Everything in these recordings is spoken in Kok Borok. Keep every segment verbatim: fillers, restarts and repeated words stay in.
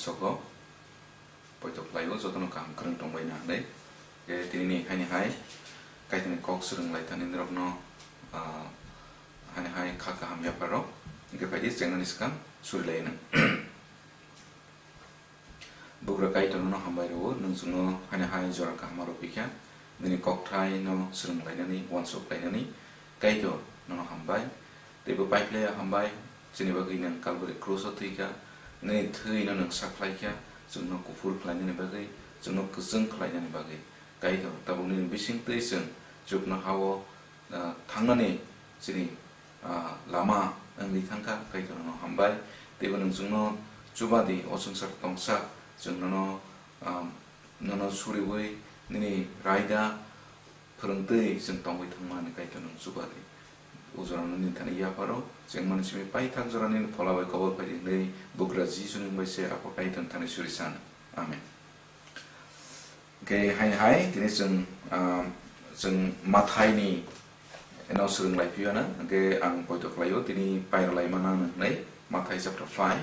Soko poito khlaio, jotono kaham kwrwng tongbai na hinwi. Khe tinini haini hai Kaitorni kok swrwng lai thani norokno, ah, haini hai kha kaham yapharo. Hwnkhe phaidi chengnani swkang suri lai nang. Bugra Kaitor nono hambai rwo, nwng chwngno haini hai jora kaham rw phi kha, nini kokthai no swrwng lainani, uansuk lainani. Kaitor nono hambai, teibo paiphlaiya hambai, chini bagwi nwng Kalbari krus o thwi kha, nini thwi no nwng sak khlai kha, chwngno kuphur khlainani bagwi, chwngno kwchwng khlainani bagwi. Kaitor, tabuk nini bising twi chwng chukno ha-o, ah, thangnani chini, ah, lama wngwi thangkha, Kaitor nono hambai. Teibo nwng chwngno chuba di, o swngchar tongsa, chwng nono, ah, nono suriwi nini raida phwrwngtwi chwng tongwi thangmani Kaitor nwng chuba di. O jorano nini thani yapharo, chengmani simi paithak jora nini phola bai kobol phaidi hwnwi bugra Jisuni wng bai se Apha Kaitorni thani suri sano. Amen. Hwnkhe hai hai tini chwng, ah, chwng Mathaini no swrwng lai phiyano, hwnkhe ang poito khlaio tini pairwlai manang hwnwi Mathai chapter five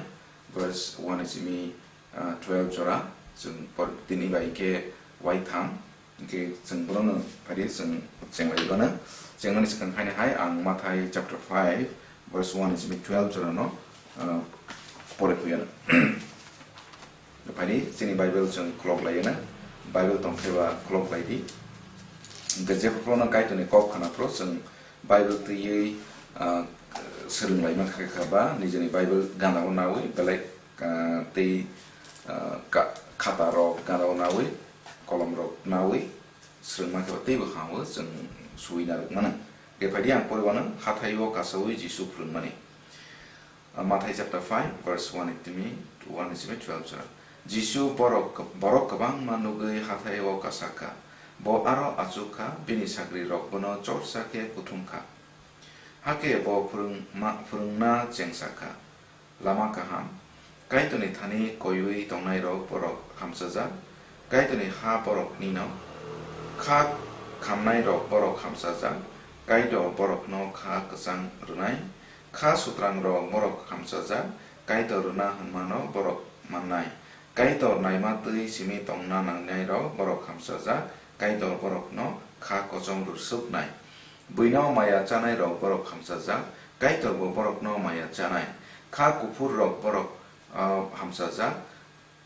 verse one ni simi, ah, twelve jora chwng por-, tini bai khe waitham, hwnkhe chwng bono phaidi chwng chenglai bana. Chengmani swkang haini hai ang Mathai chapter five verse one ni simi twelve jorano, ah, pore phiyano. Phaidi chini Bible chwng khulok laina, Bible tongkhe ba khulok lai di. Hwnkhe jephru no Kaitorni kok khna phru chwng Bible twiwi, ah, swrwng lai mankha kha ba nijini Bible gana o nawi belai, ah, tei, ah, ka-, khata rok gana o nawi kolom rok nawi swrwng mankha ba teibo ha o chwng suwi narwk mano. Hwnkhe phaidi ang pore uanw Hathai o kasawi Jisu phwrwngmani. Ah, Mathai chapter five verse one ni simi, one ni simi twelve jora. Jisu borok, borok kwbangma nugwi hathai o kasa kha. Bo aro achuk kha, bini sagri rok bono chorsa khe kuthum kha. Hakhe bo phwrwngma, phwrwngna chengsa kha. Lama kaham. Kaitorni thani koiwi tongnai rok borok hamchajak. Kaitorni ha borok nino. Kha khamnai rok borok hamchajak. Kaitor borokno kha kwchang rwnai. Kha sutrangrok borok hamchajak, Kaitor rwna hwnmano borok mannai. Kaitor naima twi simi tongna nangnairok borok hamchajak, Kaitor borokno kha kochom rwsuknai. Buino maya chanairok borok hamchajak, Kaitorbo borokno maya chanai. Kha kuphurrok borok, ah, hamchajak,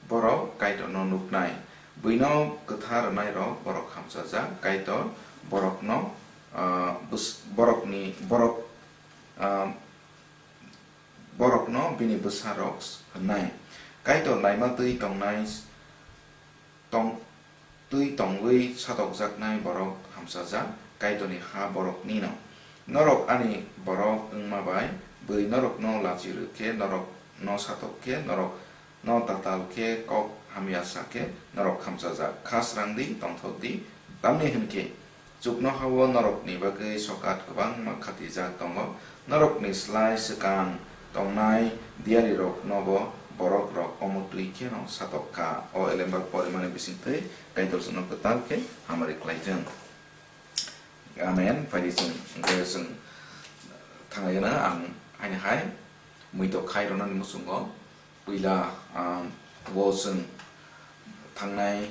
borok Kaitorno nuknai. Buino kwthar rwnairok borok hamchajak, Kaitor borokno, ah, bws-, borokni, borok, ah, borokno bini bwsarok hwnnai. Kaitor naima twi tongnai, tong-, twi tongwi satokjaknai borok hamchajak, Kaitorni ha boroknino. Norok ani borok wngma bai, bwrwi norokno lachi rw khe, norokno satok khe, norok no tatal khe kok hamya sa khe norok khamchajak. Kha srang di, tongthok di, tamni hwn khe chuknoha-o norokni bagwi sokat kwbangma khatijak tongo. Norokni slai swkang tongnai diyariroknobo borokrok omo twi kheno satok kha. O elembar porimani bisingtwi Kaitor chwngno kwtal khe hamari khlai thung. Amen. Phaidi chwng, hwnkhe chwng thanglaina ang haini hai muitok khai rwnani muchungo puila, ah, o chwng thangnai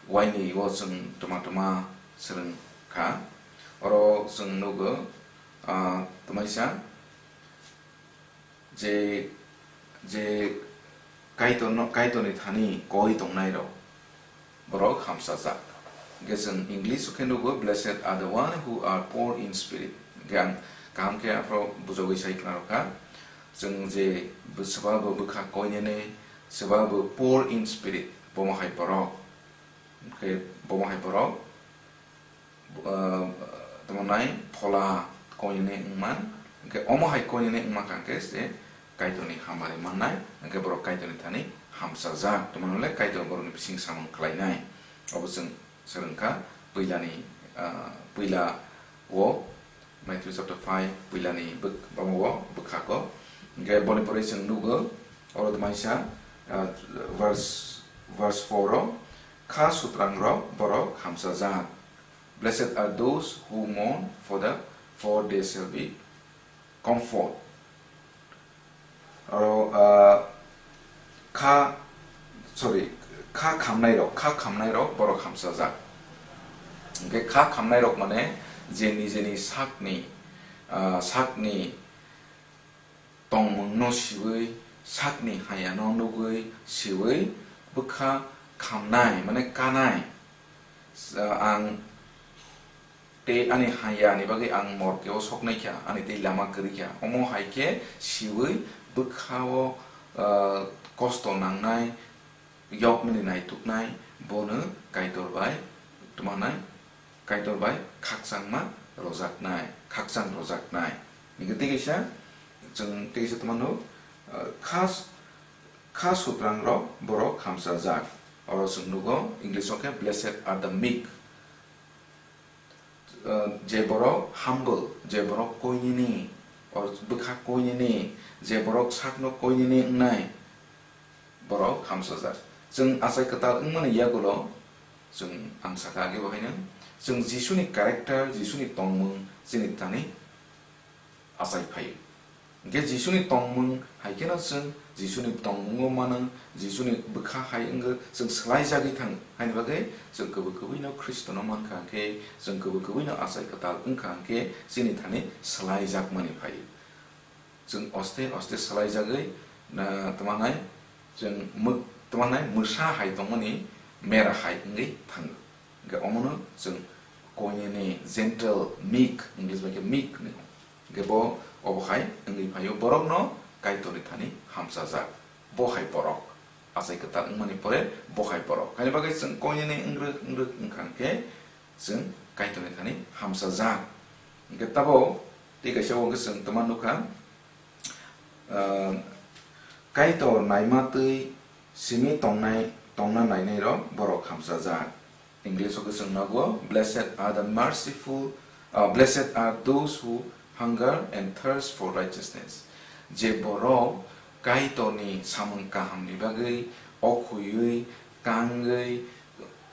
waini o chwng twma twma swrwng kha. Oro chwng nugo, ah, twmaisa je, je Kaitorno, Kaitorni thani koi tongnairok, borok hamsajak. Hwnkhe chwng English o khe nugo, "Blessed are the one who are poor in spirit." Hwnkhe ang kaham khe aphro bujogwi sai khna rwkha. Chwng je bw-, swba bo bwkha koinene, swba bo poor in spirit, bomo hai borok. Hwnkhe bomo hai borok ah, tamo nai phola koinene wngman, hwnkhe omo hai koinene wngma kha hwnkhe se Kaitorni hamari mannai, hwnkhe borok Kaitorni thani hamsajak, tamo nole Kaitor borokni bising samung khlainai. Obo chwng swrwng kha puilani, ah, puila o Matthew chapter five puilani bwk-, omo o bwkhago. Hwnkhe boni pore chwng nugo, oro tmaisa, ah, verse, verse four o, "Kha sutrangrok borok hamsajak." Blessed are those who mourn, for the, for they shall be comfort. Oro, ah, kha, sorry, kha khamnairok, kha khamnairok borok hamsajak. Hwnkhe kha khamnairok mane je nijeni sakni, ah, sakni tongmungno siwi, sakni hayano nugwi siwi bwkha khamnai, mane kanai. Ah, ang tei ani haya ni bagwi ang morke o soknai kha, ani tei lama kwrwi kha. Omo hai khe siwi bwkha o, ah, kosto nangnai, yokmani naituknai, bono Kaitor bai tmanai, Kaitor bai khakchangma rojaknai, khakchang rojaknai. Hingke tei kaisa, chwng tei kaisa tmano, ah, kha, kha sutrangrok borok hamsajak. Oro chwng nugo, English o khe, "Blessed are the meek." Ah, je borok humble, je borok koinini, or bwkha koinini, je borok sakno koinini wngnai, borok hamsajak. Chwng achai kwtal wngmani yagulo chwng, ang sakha age bo haino, chwng Jisuni character, Jisuni tongmung chini thani achai phaio. Hwnkhe Jisuni tongmung hai kheno chwng Jisuni tongmungo mano, Jisuni bwkha hai wngwi chwng swlaijagwi thango. Haini bagwi chwng kubui kubuino Khristono mankha hwnkhe, chwng kubui kubuino achai kwtal wngkha hwnkhe chini thani swlaijakmani phaio. Chwng oste oste swlaijagwi, na, tmanai, chwng mwk-, tmanai mwsa hai tongmani mera hai wngwi thango. Hwnkhe omono chwng koinene gentle, meek, English bai khe meek hwnwi. Hwnkhe bo obo hai wngwi phaio, borokno Kaitorni thani hamsajak. Bo hai borok. Achai kwtal wngmani pore bo hai borok. Haini bagwi chwng koinene wngrwk wngrwk wngkha hwnkhe chwng Kaitorni thani hamsajak. Hwnkhe tabok tei kaisa o hwnkhe chwng tma nukha, ah, Kaitor naima twi simi tongnai, tongna nainairok borok hamsajak. English o khe chwng nogo, "Blessed are the merciful, ah, blessed are those who hunger and thirst for righteousness." Je borok Kaitorni samung kahamni bagwi okhuiwi, kangwi,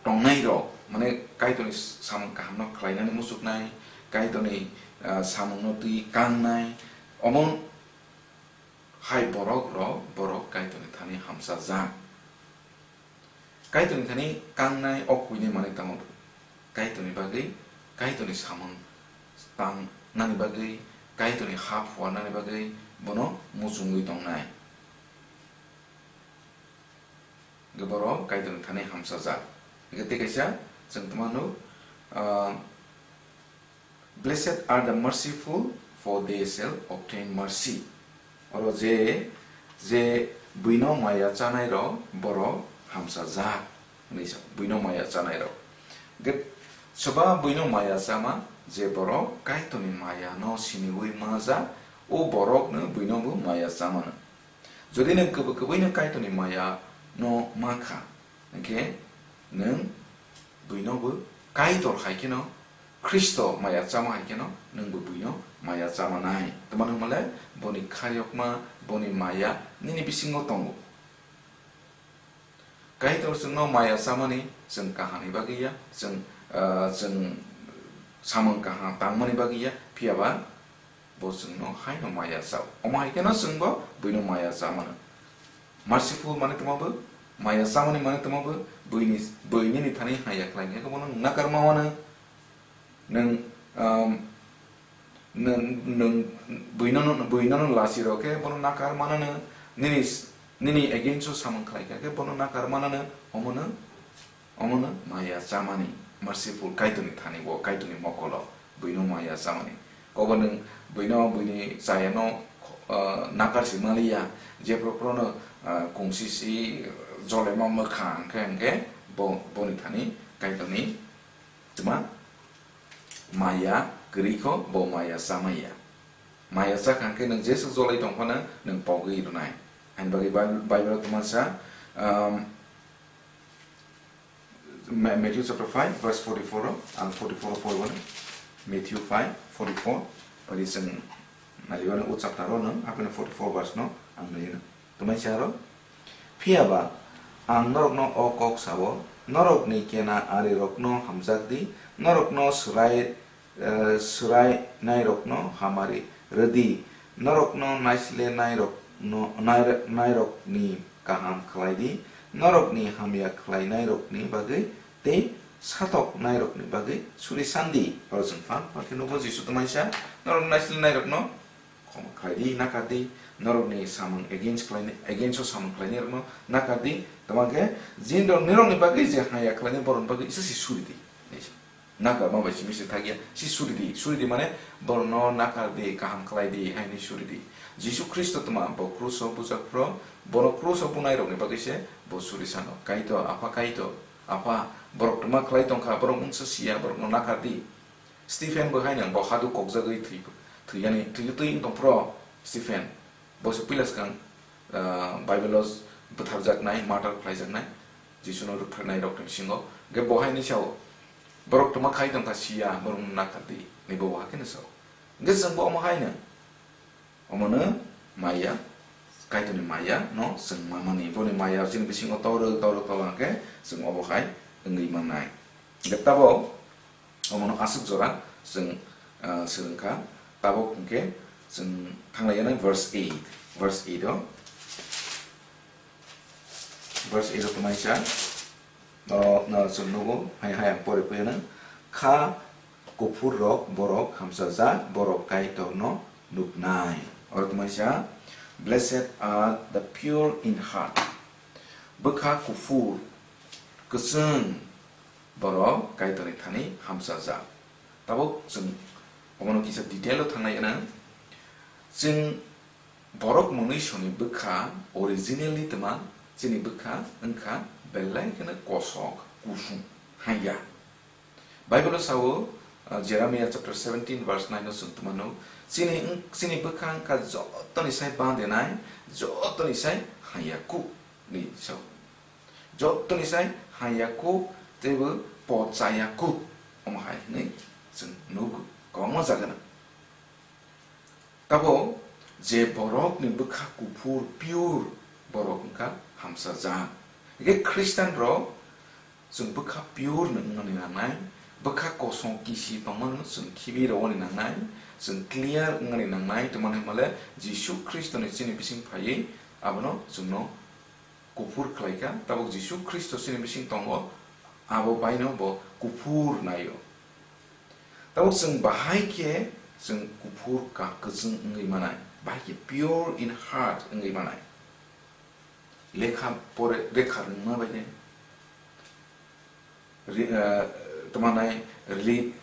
tongnai rok, mane Kaitorni samung kahamno khlainani muchuknai, Kaitorni, ah, samungno twi kangnai, omo hai borok rok, borok Kaitorni thani hamsajak. Kaitorni thani kangnai o kuinai manwi tamo bo. Kaitorni bagwi, Kaitorni samung tangnani bagwi, Kaitorni ha phuarnani bagwi bono muchungwi tongnai. Hwnkhe borok Kaitorni thani hamsajak. Hwnkhe tei kaisa chwng tma nuk, ah, "Blessed are the merciful, for they shall obtain mercy." Oro je, je buino maya chanai rok, borok hamsajak hwnwi sa, buino maya chanai rok. Hwnkhe soba buino maya chama, je borok Kaitorni maya no siniwi manjak, o borok no buino bo maya chamano. Jodi nwng kubui kubui no Kaitorni maya no mankha, hwnkhe nwng buino bo Kaitor hai kheno, Khristo maya chama hai kheno nwng bo buino maya chamanai. Tamani hwnmale boni khairokma, boni maya nini bisingo tongo. Kaitor chwngno maya chamani chwng kahamni bagwi ya, chwng, ah, chwng samung kaham tangmani bagwi ya, phiya ba bo chwngno haino maya chao. Omo hai kheno chwngbo buino maya chamano. Merciful mane tongma bo, maya chamani mane tongma bo, buini, bui nini thani haya khlai khe bono nakar ma mano. Nwng, um, nwng, nwng buino, buino lasi rok khe bono nakar mano, nini, nini against o samung khlai kha khe bono nakar mano, omono Omono maya chamani, merciful, Kaitorni thani o, Kaitorni mokolo, buino maya chamani. Kobo nwng buino, buini chayano, ah, nakar si maliya, jephru phruno, ah, kungsisi, jolema mwkhang khe hwnkhe bo, boni thani Kaitorni tma maya kwrwi kho, bo maya chamaya. Maya chakha hwnkhe nwng jeswk jolai tong phano nwng pogwi rwnai. Ani bagwi Bi-, Bible o tongma sa, um, Ma-, Matthew chapter five verse forty-four o, ang forty-four o poribani. Matthew five forty-four, ori chwng nailibani o chapter o no, hapheno forty-four verse no ang nailino. Tongmai sa aro, phiya ba ang norokno o kok sao, norokni kena arirokno hamjak di, norokno swrai, eh, swrainairokno hamari rwdi, norokno naislenairokno, nair-, nairokni kaham khlai di, norokni hamya khlainairokni bagwi tei satoknairokni bagwi suri san di. Oro chwng phan phan khe nugo Jisu tongmani sa, norokni naislernairokno khoma khlai di, nakar di, norokni samung against khlainai, against o samung khlainairokno nakar di, tamo khe jin rok nirokni bagwi je hamya khlainai borokni bagwi isa se suri di. Nakarma bai simi se thakya, si suri di, suri di mane borokno nakar di, kaham khlai di, hai hinwi suri di. Jisu Khristo tma bo krus o bujak phro, bono krus o bunai rokni bagwi se bo suri sano, Kaitor, Apha Kaitor, Apha, borok tma khlai tongkha, borok mungsa siya, borokno nakar di. Stephen bo haino bo hadu kokjagwi thwi, thwiyani, thwi twi wng tong phro Stephen. Bo se puila swkang, ah, Bible o bwtharjaknai, martyr khlaijaknai, Jisuno rwktharnai rokni bisingo. Hwnkhe bo hai hinwi sao, "Borok tma khai tongkha siya, borokno nakar di," hinwi bo hakhe no sao. Hwnkhe chwng bo omo haino, omono maya, Kaitorni maya no chwng mamani, boni maya chini bisingo torok torok tola hwnkhe chwng obo hai wngwi mannai. Hwnkhe tabok Omono aswk jora chwng, ah, swrwngkha. Tabuk hwnkhe chwng thanglaiya nai verse eight. Verse eight o, verse eight o tongmani sa, norok, norok chwng nugo, hai, hai ang pore puyano. Kha kuphur rok borok hamsajak, borok Kaitorno nuknai. Oro tongmani sa, "Blessed are the pure in heart." Bwkha kuphur, kwchwng, borok Kaitorni thani hamsajak. Tabuk chwng omono kisa detail o thanglai gwnang. Chwng borok mwnwi soni bwkha originally twma chini bwkha wngkha belai kheno kosok, kusung, haiya. Bible o sao, uh, Jeremiah chapter seventeen verse nine o chwng twmano, chini wng-, chini bwkha wngkha jotoni sai bandenai, jotoni sai haiya kuk ni sao. Jotoni sai haiya kuk teibo pochaya kuk, omo hai hinwi chwng nugo, kwbangma jaga no. Tabo je borokni bwkha kuphur, pure borok wngkha hamsajak. Hwnkhe Christian rok chwng bwkha pure no wngmani nangnai, bwkha kosong kisi tongmano chwng khibi rwani nangnai, chwng clear wngmani nangnai, twmani hwnmale Jisu Khristoni chini bising phaiwi abono chwngno kuphur khlaikha, tabuk Jisu Khristo chini bising tongo, abo baino bo kuphur naio. Tabuk chwng bahai khe chwng kuphur ka-, kwchwng wngwi manai, bahai khe pure in heart wngwi manai. Lekha pore, lekha rwngma bai de, re-, eh, tamo nai reli-,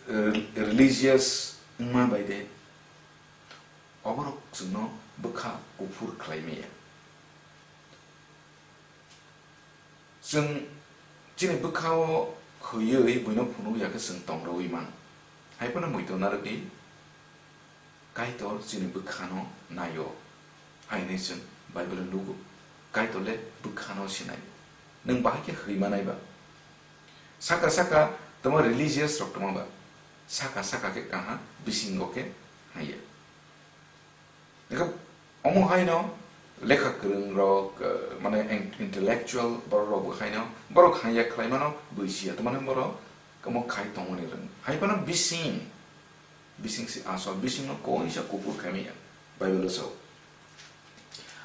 eh, religious wngma bai de, oborok chwngno bwkha kuphur khlai maya. Chwng chini bwkha-o khwiwi buino phunuk ya khe chwng tong rwui mano. Hai phano muitu narwk di, Kaitor chini bwkhano nai-o. Hai hinwi chwng Bible-o nugo, Kaitor le bwkhano sinai. Nwng bahai khe hwi manai ba? Saka saka tamo religious rok tongma ba? Saka saka khe kaha, bisingo khe haiya. Eko omo haino lekha kwrwng rok, eh, mane in-, intellectual borok rok bo haino, borok haiya khlai mano bui siya, tamani borok omo khai tongmani rwng. Hai phano bising, bising si asol, bising no koisa kuphur khaimaya, Bible o sao.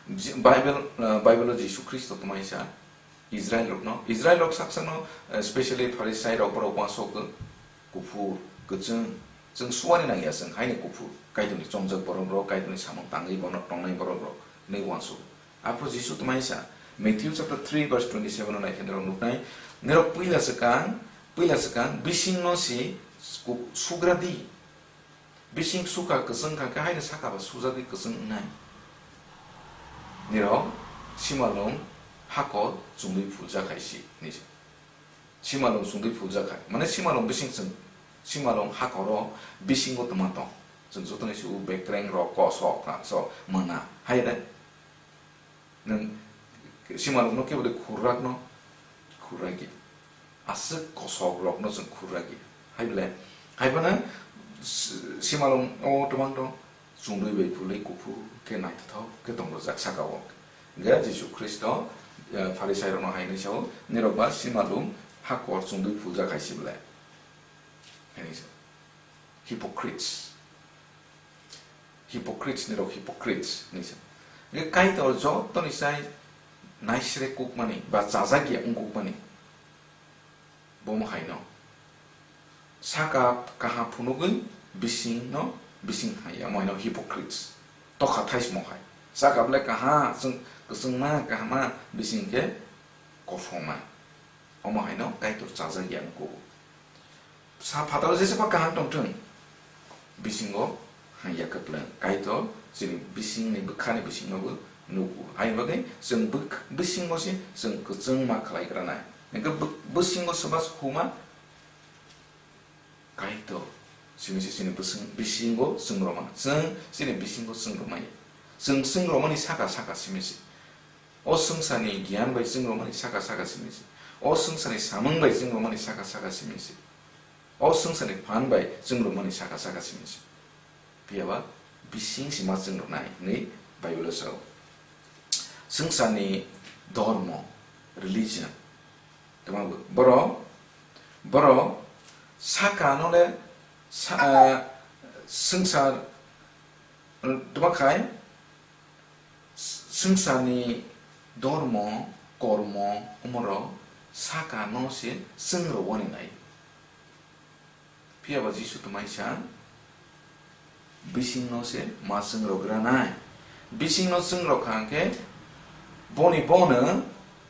Ji-, Bible, eh, Bible o Jisu Khristo tongmani sa, Israel rokno, Israel rok sak sakno, eh, specially Pharisai rok borok uansuk kuphur, kwchwng, chwng suani nangya chwng haino kuphur, Kaitorni chongjak borok rok, Kaitorni samung tangwi bono tongnai borok rok, hinwi uansuk. Aphuru Jisu tongmani sa, Matthew chapter three verse twenty seven o naikhe norok nuknai, norok puila swkang, puila swkang bisingno si ku-, sugra di. Bising sukha kwchwng kha khe haino saka ba sujagwi kwchwng wngnai. Nirok simalwng hakor chumui phuljak hai si, hinwi sa. Simalwng chumui phuljak hai. Mane simalwng bising chwng, simalwng hakoro bisingo twma tong. Chwng jotoni si-, o bekreng rok, kosok, rangchok, mona. Hai de? Nwng simalwngno kebo de khurrakno khurragi. Aswk kosokrokno chwng khurragi. Hai bole, hai phano s-, simalwng o twmang tong, chumui bai phulwi kuphur khe naithothok khe tong rwjak saka o. Hwnkhe Jisu Khristo, eh, Pharisairokno hai hwnwi sao, "Nirok ba simalwng hakor chumui phuljak hai si bole?" Hai hwnwi sao. Hypocrites. Hypocrites ni rok hypocrites ni se. Hwnkhe Kaitor jotoni sai naisre kukmani ba chajak ya wngkukmani, bomo haino saka kaham phunugwi bisingno bising hai ya, omo haino hypocrites, tokha thaismo hai. Saka belai kaham, chwng-, kwchwngma kahama, bising khe kophoma. Omo haino Kaitor chajak ya wngkugo. Sa phataro jesa ba kaham tongthwng, bisingo hangya kwplwng. Kaitor chini bisingni bwkhani bisingnobo nugo. Haini bagwi chwng bwk-, bisingo se chwng kwchwngma khlai granai. Hwnkhe bwk-, bisingo soba huma Kaitor simi se chini bwswng-, bisingo chwng rwma. Chwng chini bisingo chwng rwmaya. Chwng chwng rwmani saka saka simi se. O swngcharni giyan bai chwng rwmani saka saka simi se. O swngcharni samung bai chwng rwmani saka saka simi se. O swngcharni phan bai chwng rwmani saka saka simi se. Phiya ba bising sima chwng rwnai hwnwi Bible-o sao. Swngcharni dhormo, religion, tamo bo-, borok, borok saka no le sa-, ah, swngchar, tamo khai, Swngcharni dormo, kormo, omorok saka no se chwng rwani nai. Phiya ba Jisu twmai sa, bising no se ma chwng rwgranai. Bising no chwng rwkha hwnkhe boni bono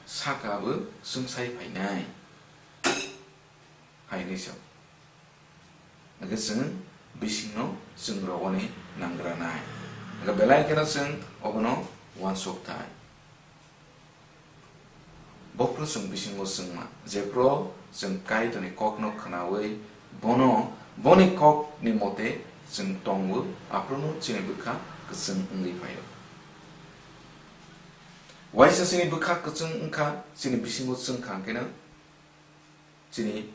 saka bo chwngsai phainai. Hai hwnwi sa. Hwnkhe chwng bisingno chwng rwani nangranai. Hwnkhe belai kheno chwng obono uansuk thai. Bophuru chwng bisingo chwngma, jephuru chwng Kaitorni kokno khnaui bono, boni kokni mote chwng tongo, aphuru chini bwkha kwchwng wngwi phaio. Waisa chini bwkha kwchwng wngkha, chini bisingo chwngkha hwnkhe no, chini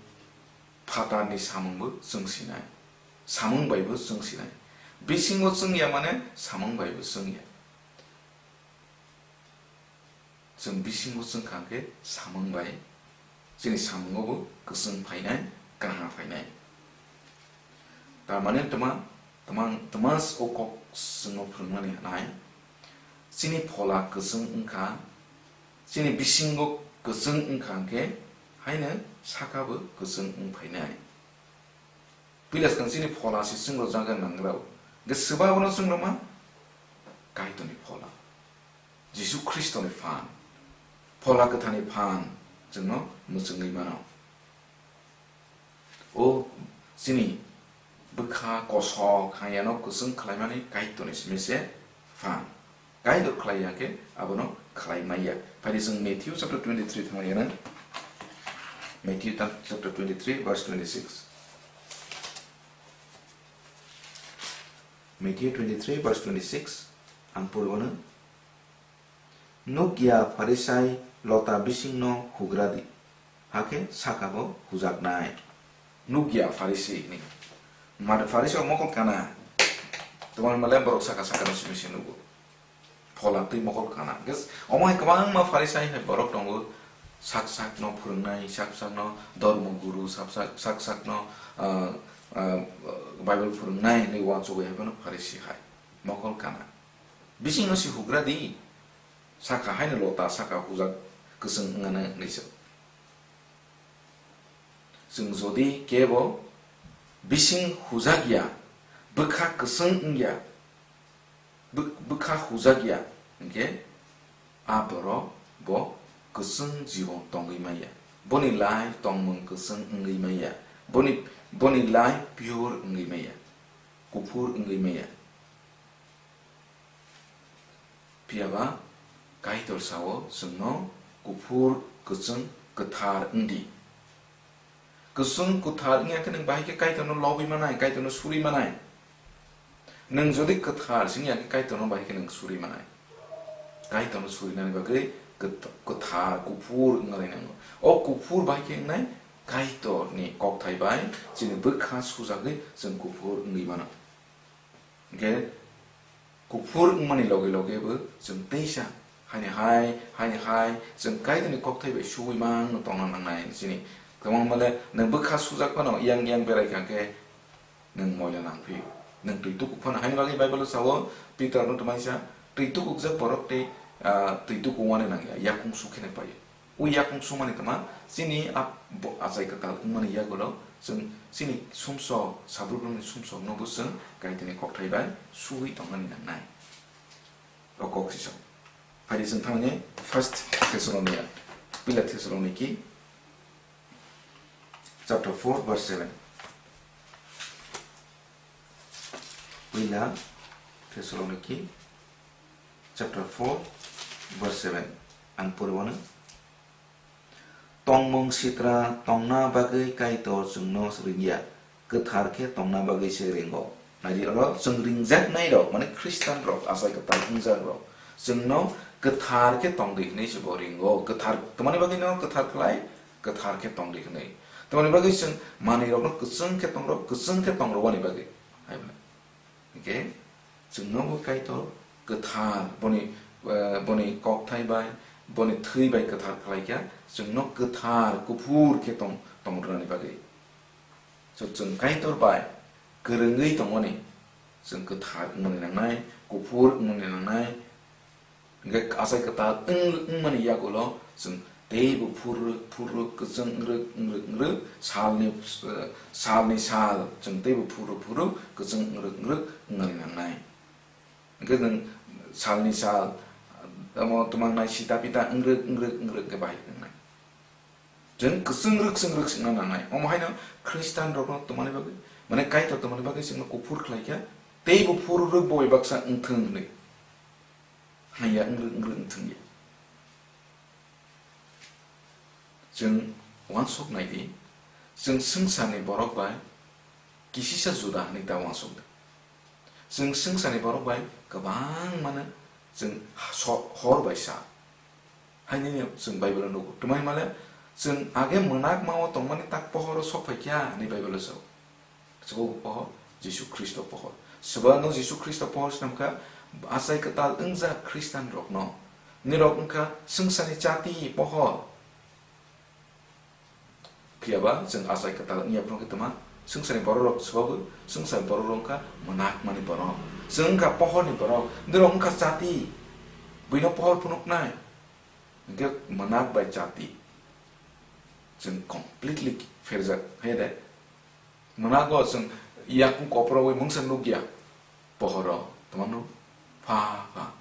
phatarni samungbo chwng sinai, samung baibo chwng sinai. Bisingo chwngya mane samung baibo chwngya. Chwng bisingo chwngkha hwnkhe samung bai chini samungo bo kwchwng phainai, kaham phainai. Tamani twma, twmang, twmas o kok chwngno phwrwngmani hwnai, chini phola kwchwng wngkha, chini bisingo kwchwng wngkha hwnkhe, haino saka bo kwchwng wng phainai. Pilas kang chini phola se chwng rwjak nangrao. Hwnkhe swba bono chwng rwma? Kaitorni phola. Jisu Khristoni phan. Phola kwthani phan chwngno mwchwngwi mano. O chini bwkha kosok hamyano kwchwng khlaimani Kaitorni simi se phan. Kaitor khlai ya khe abono khlai maya. Phaidi chwng Matthew chapter twenty-three thangna yana. Matthew ta-, chapter twenty-three, verse twenty-six. Matthew twenty-three, verse twenty-six, ang purwano, "Nukya Pharisai lota bisingno hugradi, hakhe sakabo hujaknai." Nukya Pharisai hini. Mada Pharisai mokol kana. Tomar male borok saka saka no simi se nugo. Phola twi mokol kana. Ges, omo hai kwbangma Pharisai hai borok tongo. Sak sak no phwrwngnai, sak sak no dhormo guru, sak sak, sak sak no, ah, ah, Bible phwrwngnai hinwi uansugwi hai phano Pharisai hai. Mokol kana. Bisingno se hugradi. Saka haino lota, saka hujak kwchwng wngana hinwi se. Chwng jodi kebo bising hujak ya, bwkha kwchwng wng ya, bw-, bwkha hujak ya, hwnkhe a borok bo kwchwng jibon tongwi maya. Boni lai tongmung kwchwng wngwi maya. Boni, boni lai pure wngwi maya. Kuphur wngwi maya. Phiya ba Kaitor sao chwngno kuphur, kwchwng, kwthar wng di. Kwchwng kwthar wngya khe nwng bahai khe Kaitorno lobwi manai, Kaitorno suri manai. Nwng jodi kwthar se wngya khe Kaitorno bahai khe nwng suri manai. Kaitorno surinani bagwi kwth-, kwthar, kuphur wngna nango. O kuphur bahai khe wngnai Kaitorni kokthai bai chini bwkha sujagwi chwng kuphur wngwi mano. Hwnkhe kuphur wngmani loge loge bo chwng teisa haini hai, haini hai, chwng Kaitorni kokthai bai suwi mangno tongna nangnai chini. Kwbangma le nwng bwkha sujak phano yang yang berai kha khe nwng moila nang phio. Nwng twi tukuk phano, haini bagwi Bible-o sao, Peter-no twmaisa, twi tukukjak borok tei, ah, twi tuku wane nangya, yakung sukhe nai paio. O yakung sumani tama chini ap-, bo-, achai kwtal wngmani yagulo chwng chini sumsok, sabrukni sumsok nobo chwng Kaitorni kokthai bai suwi tongmani nangnai. O kok sisok. Phai di chwng thangni First Thessalonia, Pila Thessaloniki, chapter four, verse seven. Pila Thessaloniki, chapter four, verse seven. Ang pori wano. Tongmung sitra tongna bagwi Kaitor chwngno ringya, kwthar khe tongna bagwi se ringo. Naidi oro chwng ringjaknai rok, mane Khristian rok, achai kwtal wngjak rok, chwngno kwthar khe tongdi hwnwi se bo ringo. Kwthar, tamani bagwi no kwthar khlai, kwthar khe tongdi hwnwi. Tamani bagwi chwng manwi rokno kwchwng khe tongrok, kwchwng khe tongrok ani bagwi. Hai bwle. Hwnkhe chwngno bo Kaitor kwthar, boni, eh, boni kokthai bai, boni thwi bai kwthar khlai kha, chwngno kwthar kuphur khe tong, tong rwnani bagwi. So, chwng Kaitor bai kwrwngwi tongmani, chwng kwthar wngmani nangnai, kuphur wngmani nangnai, hwnkhe achai kwtal wng-, wngmani yagulo chwng teibo phurrwk, phurrwk, kwchwng wngrwk, wngrwk, wngrwk, salni, salni sal chwng teibo phurrwk, phurrwk, kwchwng wngrwk, wngrwk wngmani nangnai. Hwnkhe nwng salni sal, omo twmang nai sita pita wngrwk, wngrwk, wngrwk khe bahai wngnai. Chwng kwchwng rwk, chwng rwk swngna nangnai. Omo haino Khristian rokno twmani bagwi, mane Kaitor twmani bagwi chwngno kuphur khlai kha, teibo phurrwk bo bai baksa wngthwng hwnwi. Haya wngrwk wngrwk wngthwng ya. Chwng uansuk nai di, chwng swngcharni borok bai kisisa juda hwnwi ta uansuk di. Chwng swngcharni borok bai kwbangmano chwng so-, hor bai sa. Hainino chwng Bible-o nugo. Twmai male chwng age mwnakma-o tongmani tak pohoro sok phai kha hwnwi Bible-o sao. Chwng pohor, Jisu Khristo pohor. Swbano Jisu Khristo pohor swnam kha, achai kwtal wngjak Khristian rokno. Nirok wngkha swngcharni chati pohor. Phiyaba chwng achai kwtal wngya phano khe twma, swngcharni borok rok swbago, swngcharni borok rok wngkha mwnakmani borok. Chwng wngkha pohorni borok, nirok wngkha chati. Buino pohor phunuknai. Hwnkhe mwnak bai chati. Chwng completely pherjak, hai de? Mwnago chwng yakung koprowi mungsa nukya. Pohoro, tongmano pha pha.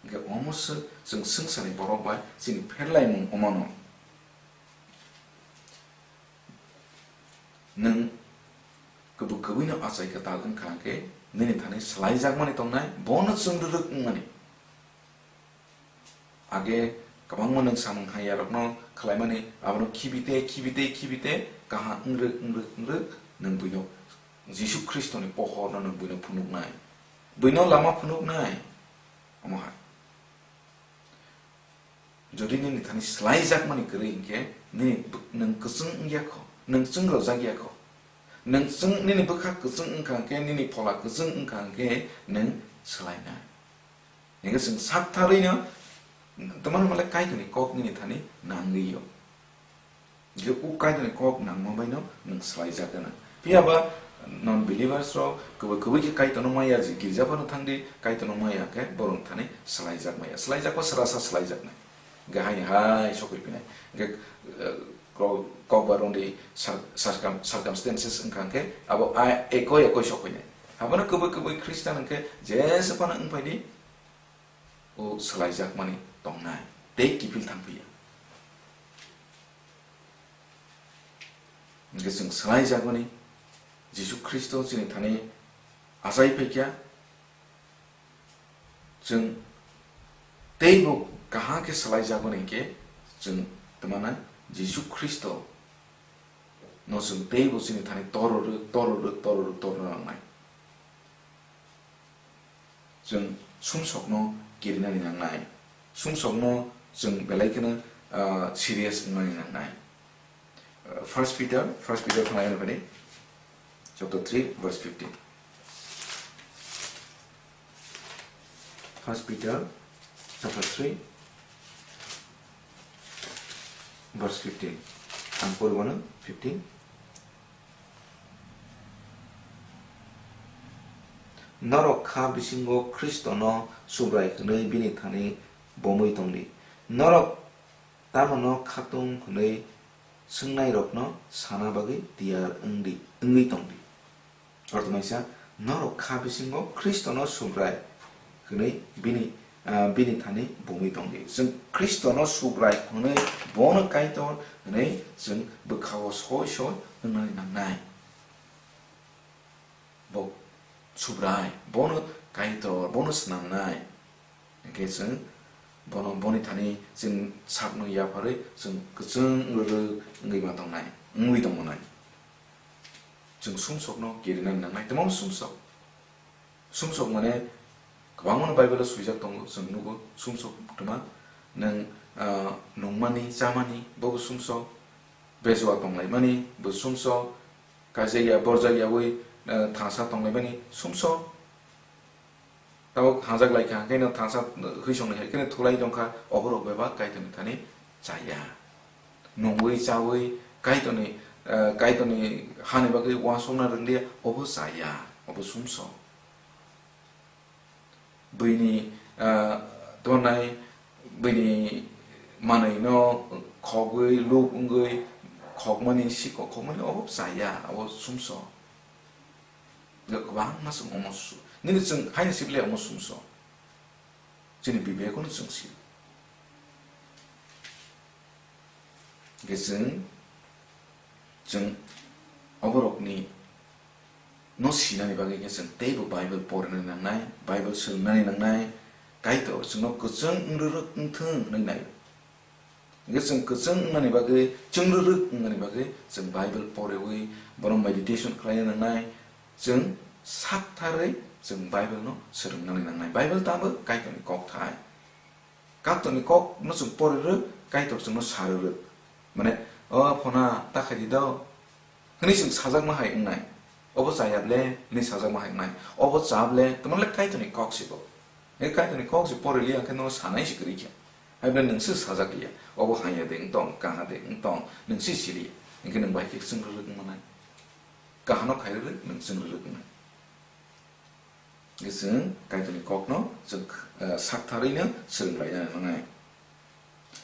Hwnkhe omo se chwng swngcharni borok bai chini pherlaimung omono. Nwng kwbwi kwbwino achai kwtal wngkha hwnkhe nini thani swlaijakmani tongnai, bono chwng rwrwk wngmani. Age kwbangma nwng samung hamyarokno khlaimani, abono khibite, khibite, khibite, kaham wngrwk, wngrwk, wngrwk, nwng buino Jisu Khristoni pohorno nwng buino phunuknai. Buino lama phunuknai. Omo hai. Jodi nini thani swlaijakmani kwrwi hinkhe, nini bw-, nwng kwchwng wngya kho, nwng chwng rwjak ya kho. Nwng chwng, nini bwkha kwchwng wngkha hinkhe, nini phola kwchwng wngkha hinkhe, nwng swlainai. Hingke chwng saktharwi no, tamani male Kaitorni kok nini thani nangwi o. Hingke o Kaitorni kok nangma bai no nwng swlaijak gana. Phiya ba non believers rok kwbwi kwbwi khe Kaitorno maya, je girja phano thangdi, Kaitorno maya khe borok thani swlaijak maya. Swlaijak ba swrasa swlaijaknai. Hingke haini hai sokwi phinai. Hingke, eh, kok, kok ba rwngdi cir-, circum-, circumstances wngkha hingke abo a ekoi ekoi sokphinai. Abono kwbwi kwbwi Christian hingke jesa phano wngphaidi, o swlaijakmani tongnai tei kiphil thangphiya. Hingke chwng swlaijakmani Jisu Khristo chini thani achai phaikha, chwng teibo kaham khe swlaijakmani hingke chwng twmana Jisu Khristo no chwng teibo chini thani tororwk, tororwk, tororwk, tororwk nangnai. Chwng sumsokno kirinani nangnai. Sumsokno chwng belai kheno, ah, serious wngnani nangnai. Ah, First Peter, First Peter khwnaina phani, chapter three, verse fifteen. First Peter chapter three, verse fifteen. Ang pori mano fifteen. Norok kha bisingo Khristono Subrai hwnwi bini thani bomwi tongdi. Norok tamano khatung hwnwi swngnairokno sana bagwi tiyar wngdi, wngwi tongdi. Orthomaisa, norok kha bisingo Khristono Subrai hwnwi bini, ah, bini thani bomwi tongdi. Chwng Khristono Subrai hwnwi, bono Kaitor hwnwi chwng bwkhao soi soi wngnani nangnai. Bo Subrai, bono Kaitor, bono snamnai. Hwnkhe chwng bono, boni thani chwng sakno yapharwi chwng kwchwng rwrwk wngwi ma tongnai, wngwi tongmanai. Chwng sumsokno kirinani nangnai, tamo sumsok. Sumsok mane kwbangmano Bible-o swijak tongo, chwng nugo sumsok twma. Nwng, ah, nungmani, chamani, bobo sumsok. Bejua tonglaimani, bo sumsok. Kaijak ya, borjak yaui, ah, thangsa tonglaimani, sumsok. Tabuk hanjak lai kha, hwnkhe no thangsa hwisongni hai kheno thulai tongkha, oborok bebak Kaitorni thani chaya. Nungwi chaui Kaitorni, eh, Kaitorni hani bagwi uansukna rwnglia, obo chaya, obo sumsok. Buini, eh, tongnai, buini manwino khogwi, luk wngwi, khokmani, sikok khokmani, obo chaya, obo sumsok. Kwbangma chwng omo su-, nini chwng haino sibile omo sumsok. Chini bibekno chwng sio. Hwnkhe chwng, chwng oborokni no sinani bagwi khe chwng teibo Bible porinani nangnai, Bible swrwngnani nangnai, Kaitor chwngno kwchwng wng rwrwk wng thung hwnwi nai. Hwnkhe chwng kwchwng wngnani bagwi, chwng rwrwk wngnani bagwi chwng Bible poriwi, bono meditation khlaina nangnai, chwng saktharwi chwng Bible no swrwngnani nangnai. Bible tamo Kaitorni kokthai. Kaitorni kok no chwng pori rwk, Kaitor chwngno sa rwk. Mane, "O phona, ta khai di do," hwnwi chwng sajakma hai wngnai. "Obo chaya ble," hwnwi sajakma hai wngnai. "Obo cha ble," tamo le Kaitorni kok si bo. E Kaitorni kok si pori liya khe nono sanai si kwrwi khe. Hai ble nwng se sajak liya. "Obo hamya de wng tong, kaha de wng tong," nwng se si liya. Hwnkhe nwng bai khe chwng rwrwk wng manai. Kahano khai rwrwk, nwng chwng rwrwk wngnai. Hwnkhe chwng Kaitorni kokno chwng, eh, saktharwino swrwng laina nangnai.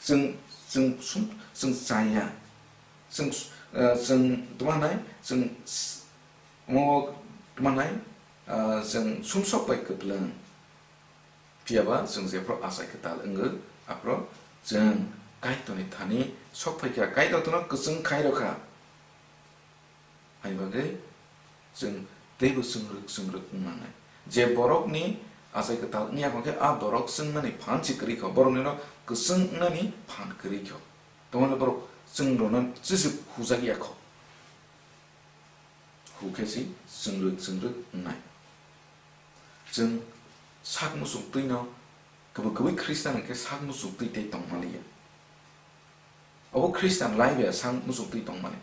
Chwng, chwng sum-, chwng chaya. Chwng, eh, chwng tma nai, chwng s-, omo tma nai, eh, chwng sumsok bai kwplwng. Phiya ba chwng jephru achai kwtal wngwi, aphru chwng Kaitorni thani sok phai kha, Kaitor tono kwchwng khai rw kha. Hai bagwi chwng teibo chwng rwk, chwng rwk wng nangnai. Je borokni achai kwtal wngya hwnkhe, a borok chwngnani phan se kwrwi kho, borokni no kwchwng wngnani phan kwrwi kho. Tongmani borok chwng rwna chwswk hujak ya kho. Hukhe se chwng rwk, chwng rwk wngnai. Chwng sak muchung twi no, kwbwi kwbwi Khristan hwnkhe sak muchung twi tei tongmaliya. Obo Khristan lai bai sak muchung twi tongmani.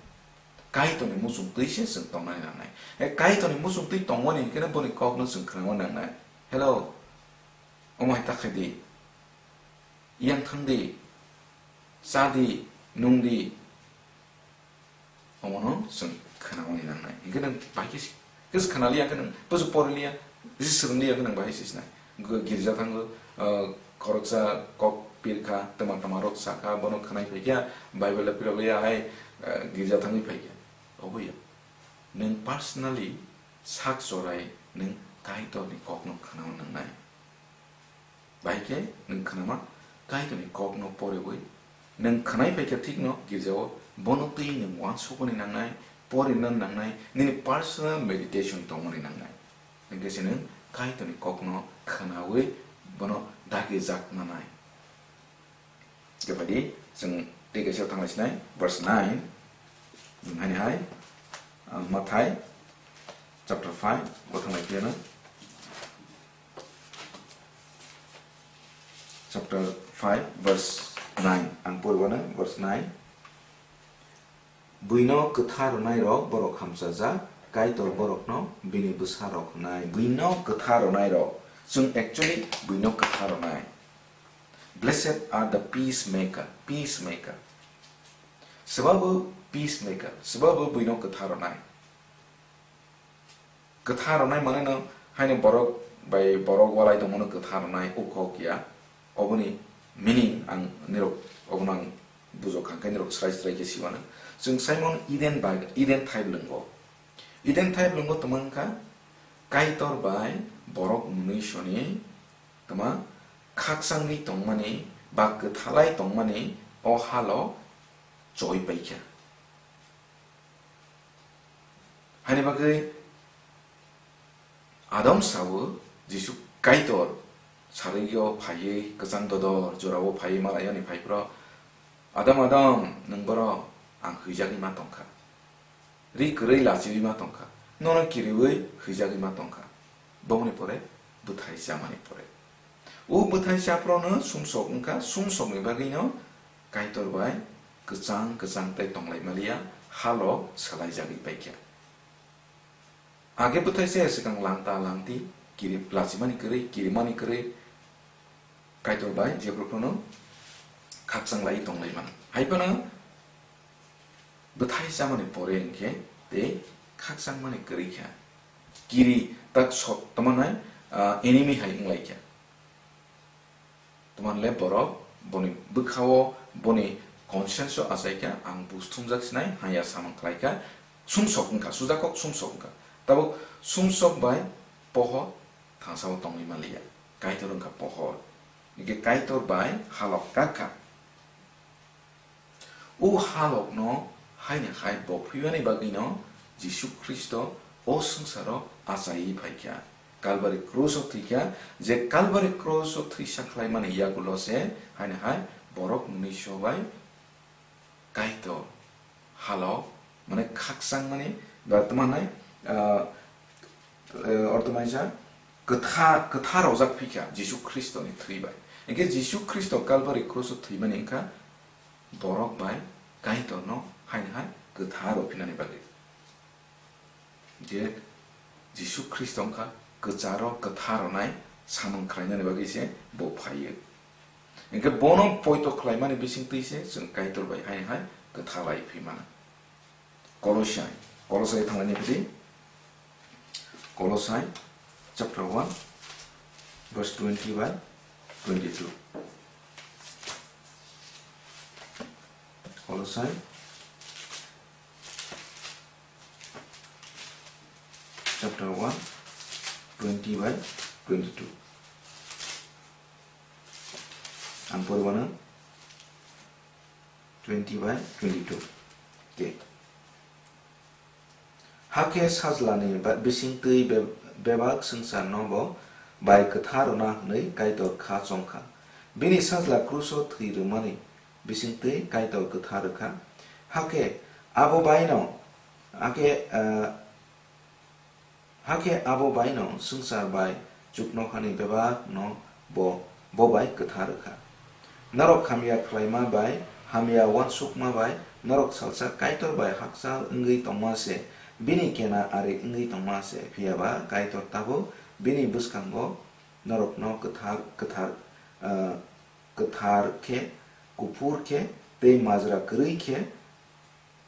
Kaitorni muchung twi se chwng tongnani nangnai. E Kaitorni muchung twi tongmani hwnkhe no boni kokno chwng khwnangma nangnai. "Hello, omo hai ta khai di. Yang thang di. Cha di, nung di." Omono chwng khwnamani nangnai. Hwnkhe nwng bai khe si-, khe se khwnaliya khe nwng busu poriliya, bisi swrwngliya khe nwng bai khe si sinai. G-, girja thango, ah, khoroksa kok pirkha, twma twma rok sakha, bono khwnai phaikha, Bible le philokliya hai, ah, girja thangwi phaikha. Obo ya. Nwng personally sak chorai nwng Kaitorni kokno khwnama nangnai. Bai khe nwng khwnama Kaitorni kokno poriwi nwng khwnai phaikha thikno girjao, bono twi nwng uansukmani nangnai, porina nangnai, nini personal meditation tongmani nangnai. Hwnkhe se nwng Kaitorni kokno khwnawi bono dagijak nanai. Khe phaidi, chwng tei kaisa thanglai sinai, verse nine. Nwng haini hai, ah, Mathai chapter five, bo thanglai phiya na. Chapter five, verse nine. Ang poriwano, verse nine. Buino kwtha rwnairok borok hamchajak, Kaitor borokno bini bwsarok hwnai. Buino kwtha rwnairok. Chwng actually buino kwtha rwnai. Blessed are the peacemaker, peacemaker. Swbabo peacemaker, swbabo buino kwtha rwnai. Kwtha rwnai mane no haino borok bai borok walai tongmano kwtha rwnai, o kok ya. Oboni meaning ang nirok obono ang bujok kha, hwnkhe nirok srai srai khe siwana. Chwng saimano Eden bag-, Eden thaiblwngo. Eden thaiblwngo tongma wngkha Kaitor bai borok mwnwisoni tongma khakchangwi tongmani ba kwthalai tongmani o halo choi paikha. Haini bagwi Adam sao Jisu Kaitor sarigyo phaiwi kwchang dodor jorao phaiwi malaiyani phaiphro, "Adam, Adam, nwng boro ang hwijagwi ma tongkha, ri kwrwi lachiwi ma tongkha, nono kiriwi hwijagwi ma tongkha." Bomoni pore bwthai chamani pore. O bwthai chaphrono sumsok wngkha, sumsokni bagwino Kaitor bai kwchang kwchang tei tonglai maliya, halo swlaijagwi paikha. Age bwthai se swkang langta langti, kiri lachimani kwrwi, kirimani kwrwi, Kaitor bai jephru phano khakchang lai tonglai mano. Hai phano bwthai chamani pore hwnkhe tei khakchangmani kwrwi kha. Kiri tak sot tongmanai, ah, enemy hai wnglaikha. Tongmanle borok boni bwkhao boni conscience o achaikha, "Ang buj thumjak sinai, haya samung khlaikha," sumsok wngkha, sujakok sumsok wngkha. Tabuk sumsok bai pohor thangsao tongwi manliya. Kaitor wngkha pohor. Hwnkhe Kaitor bai halok kakha. O halokno haini hai bo phiyani bagwino Jisu Khristo o swngcharo achaiwi phaikha. Kalbari krus o thwikha, je Kalbari krus o thwisa khlaimani yagulo se haini hai borok mwnwiso bai Kaitor halok, mane khakchangmani ba tma hwnai, ah, eh, ortho maisa kwtha-, kwthar rojak phikha Jisu Khristoni thwi bai. Hwnkhe Jisu Khristo Kalbari krus o thwimani wngkha borok bai Kaitorno haini hai kwthar rw phinani bagwi. Je Jisu Khristo wngkha kwcharo kwthar rwnai samung khlainani bagwi se bo phaiyo. Hwnkhe bono poito khlaimani bisingtwi se chwng Kaitor bai haini hai kwtha lai phi mano. Kolosai, Kolosai thanglaini phidi. Kolosai chapter one, verse twenty by twenty-two. Kolosai chapter one, twenty by twenty-two. Ang pori mano twenty by twenty-two. Okay. Hakhe sajlani ba-, bisingtwi be-, bebak swngcharno bo bai kwthar rwna hwnwi Kaitor kha chongkha. Bini sajla kruso thwi rwmani bisingtwi Kaitor kwthar rwkha. Hakhe abo baino, hakhe, ah, hakhe abo baino swngchar bai chuknokhani bebakno bo, bo bai kwthar rwkha. Norok hamya khlaima bai, hamya uansukma bai norok salsa Kaitor bai hakchal wngwi tongma se, bini kena ari wngwi tongma se, phiya ba Kaitor tabuk bini bwskango norokno kwthar, kwthar, ah, kwthar khe, kuphur khe tei majra kwrwi khe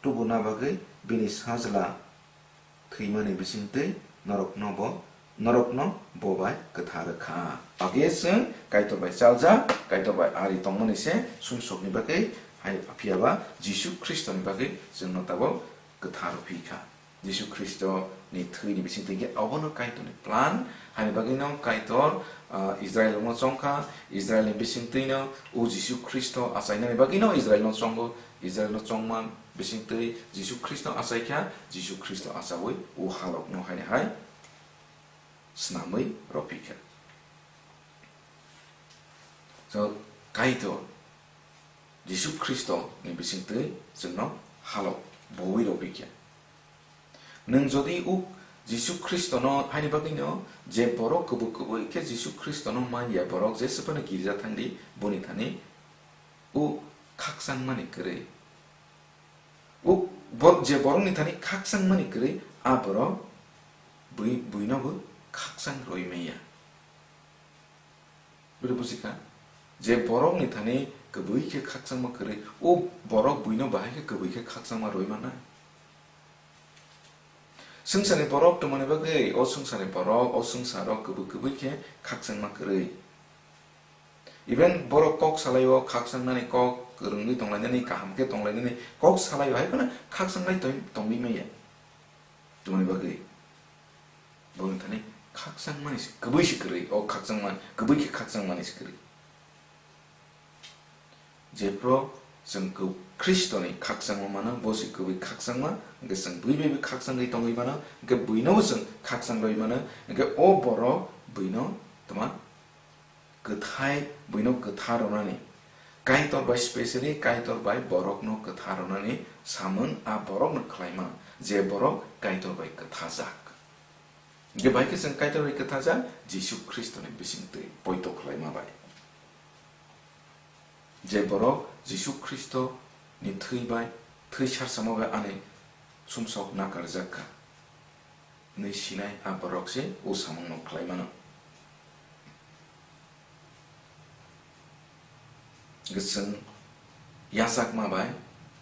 tubuna bagwi bini sajla thwimani bisingtwi norokno bo, norokno bo bai kwthar rwkha. Age chwng Kaitor bai chaljak, Kaitor bai ari tongmani se sumsokni bagwi, hai phiya ba Jisu Khristoni bagwi chwngno tabuk kwthar rw phi kha. Jisu Khristoni thwini bisingtwi hwnkhe obono Kaitorni plan, haini bagwino Kaitor, ah, Israelno chongkha, Israelni bisingtwino o Jisu Khristo achainani bagwino Israelno chongo, Israelno chongma bisingtwi Jisu Khristo achaikha, Jisu Khristo achaui o halokno haini hai snamwi rw phi kha. So, Kaitor Jisu Khristoni bisingtwi chwngno halok boui rw phi kha. Nwng jodi o Jisu Khristono, haini bagwino je borok kubui kubui khe Jisu Khristono man ya, borok jesa phano girja thangdi, boni thani o khakchangmani kwrwi. O bo-, je borokni thani khakchangmani kwrwi, a borok bui-, buinobo khakchang rwi manya. Bwrwi buji kha, je borokni thani kubui khe khakchangma kwrwi, o borok buino bahai khe kubui khe khakchangma rwi mannai. Swngcharni borok tongmani bagwi, o swngcharni borok, o swngcharo kubui kubui khe khakchangma kwrwi. Even borok kok salaio, khakchang nani kok, kwrwngwi tonglainani, kaham khe tonglainani kok salaio, hai phano khakchang lai tong-, tongwi manya. Tongni bagwi. Boni thani khakchang mani se, kwbwi se kwrwi, o khakchang man, kwbwi khe khakchang mani se kwrwi. Jephru chwng kw-, Khristoni khakchangma mano, bo se kwbwi khakchangma, hwnkhe chwng bui bai bai khakchangwi tongwi mano, hwnkhe buino bo chwng khakchang rwi mano, hwnkhe o borok buino tma kwthai, buino kwtha rwnani, Kaitor bai specially Kaitor bai borokno kwtha rwnani samung a borokno khlaima, je borok Kaitor bai kwthajak. Hwnkhe bai khe chwng Kaitor bai kwthajak Jisu Khristoni bisingtwi poito khlaima bai. Je borok Jisu Khristoni thwi bai, thwi sarsamo bai ani sumsok nakarjak kha hwnwi sinai a borok se o samungno khlai mano. Chwng yachakma bai,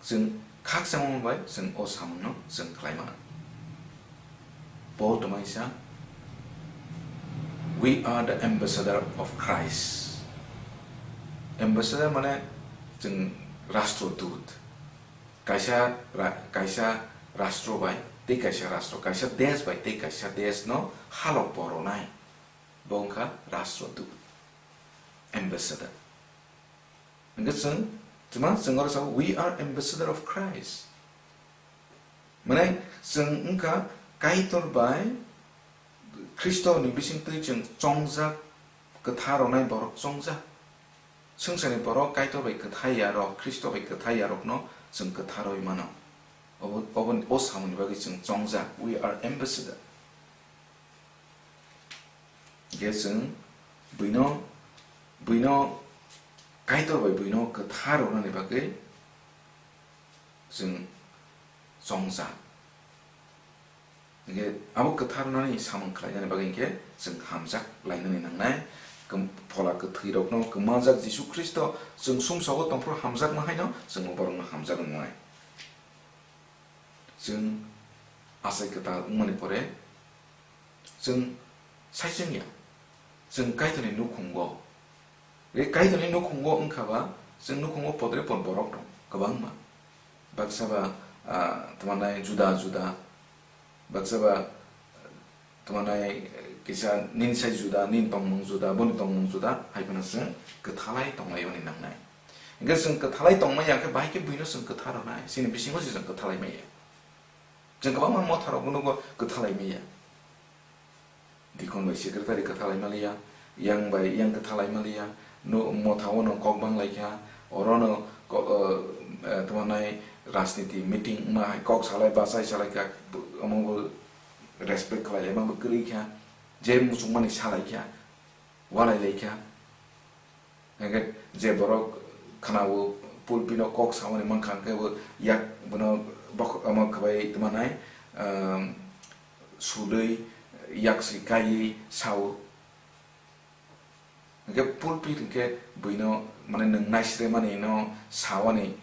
chwng khakchangma bai chwng o samungno chwng khlai mano. Paul twmai sa, "We are the ambassador of Christ." Ambassador mane chwng rastrodut. Kaisa ra-, kaisa rastro bai tei kaisa rastro, kaisa desh bai tei kaisa desh no halok poronai. Bo wngkha rastrodut, ambassador. Hwnkhe chwng, chwma chwng oro sao, "We are ambassador of Christ." Mane chwng wngkha Kaitor bai Khristo ni bisingtwi chwng chongjak, kwtha rwnai borok chongjak. Swngcharni borok Kaitor bai kwthai ya rok, Khristo bai kwthai ya rokno chwng kwtha rwi mano. Obo, obo, o samungni bagwi chwng chongjak, we are ambassador. Hwnkhe chwng buino, buino Kaitor bai buino kwtha rwnani bagwi chwng chongjak. Hwnkhe abo kwtha rwnani samung khlainani bagwi hwnkhe chwng hamjak lainani nangnai. Kwm-, phola kwthwirokno kwmajak Jisu Khristo chwng sumsogo tongphuru hamjakma haino chwngbo borokno hamjaknai. Chwng achai kwtal wngmani pore chwng saichung ya, chwng Kaitorni nukhungo. Tei Kaitorni nukhungo wngkha ba, chwng nukhungo podre pod borok dong kwbangma. Baksa ba, ah, tamo nai juda juda, baksa ba, tamo nai, eh, kisa nini sai juda, nini tongmung juda, boni tongmung juda, hai phano chwng kwthalai tonglaimani nangnai. Hwnkhe chwng kwthalai tongmaya khe bahai khe buino chwng kwtha rwnai, chini bisingo se chwng kwthalai maya. Chwng kwbangma motharokbo nugo kwthalai maya. Deacon bai secretary kwthalai maliya, yang bai yang kwthalai maliya, no motha o no kok bang lai kha, oro no ko-, eh, eh, tamo nai rajniti meeting wngma hai kok salai bachai salai kha, omo bo respect khlai laima bo kwrwi kha, je muchungmani salai kha, walai lai kha. Hwnkhe je borok khwnao pulpino kok samani mankha, hwnkhe bo yak bono bok-, omo khwbai tongmanai, um, sudui yak se kaiwi sao. Hwnkhe pulpit hwnkhe buino mane nwng naisremani no sawani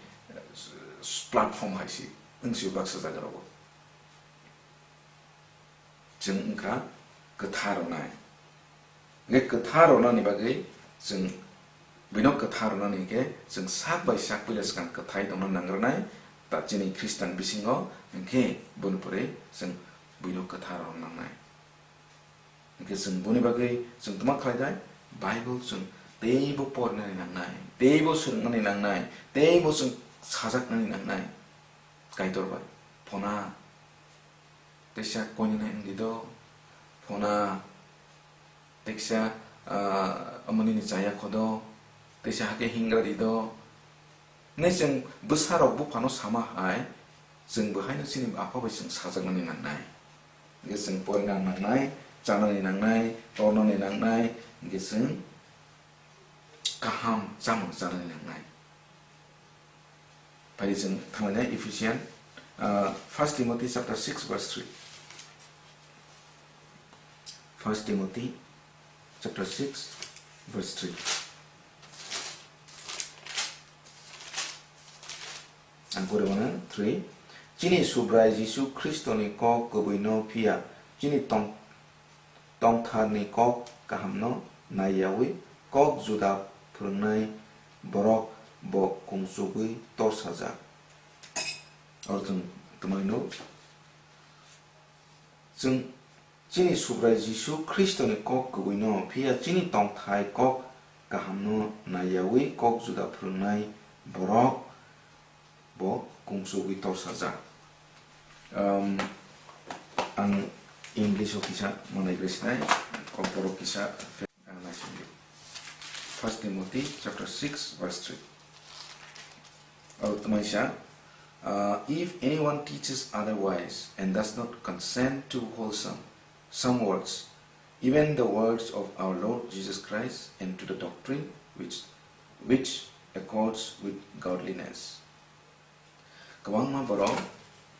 platform hai se wngsi baksa jaga rogo. Chwng wngkha kwtha rwnai. Hwnkhe kwtha rwnani bagwi chwng, bino kwtha rwnani hwnkhe chwng sak bai sak puila swkang kwthai tongna nangrwnai, ta chini Khristan bisingo hwnkhe boni pore chwng buino kwtha rwna nangnai. Hwnkhe chwng boni bagwi chwng tma khlai dai? Bible chwng teibo pornani nangnai, teibo swrwngnani nangnai, teibo chwng sajaknani nangnai. Kaitor bai phona, teisa koinene wngdi do, phona, teisa, ah, omo nini chaya khodo, teisa hake hingra di do. Hwnwi chwng bwsarok buphano sama hai, chwng bo haino chini apha bai chwng sajaknani nangnai. Hwnkhe chwng porina nangnai, chanani nangnai, tornani nangnai, hwnkhe chwng kaham chamung chanani nangnai. Phai chwng thanglaina Ephesian, ah, First Timothy chapter six verse three. First Timothy chapter six verse three. Ang pore mano three. Chini Subrai Jisu Khristoni kok kwbwino phiya chini tong-, tongtharni kok kahamno naiyaui kok juda phwrwngnai borok bo kungsugwi torsajak. Oro chwng twmai nuk. Chwng chini Subrai Jisu Khristoni kok kwbwino, phiya chini tongthai kok kahamno naiyawi kok juda phwrwngnai borok bo kungsugwi torsajak. Um, ang English o kisa manai gre sinai, kok borok kisa, ah, naisingdi. First Timothy chapter six, verse three. Oro twmai sa, uh, "If anyone teaches otherwise and does not consent to wholesome some words, even the words of our Lord Jesus Christ, and to the doctrine which, which accords with godliness." Kwbangma borok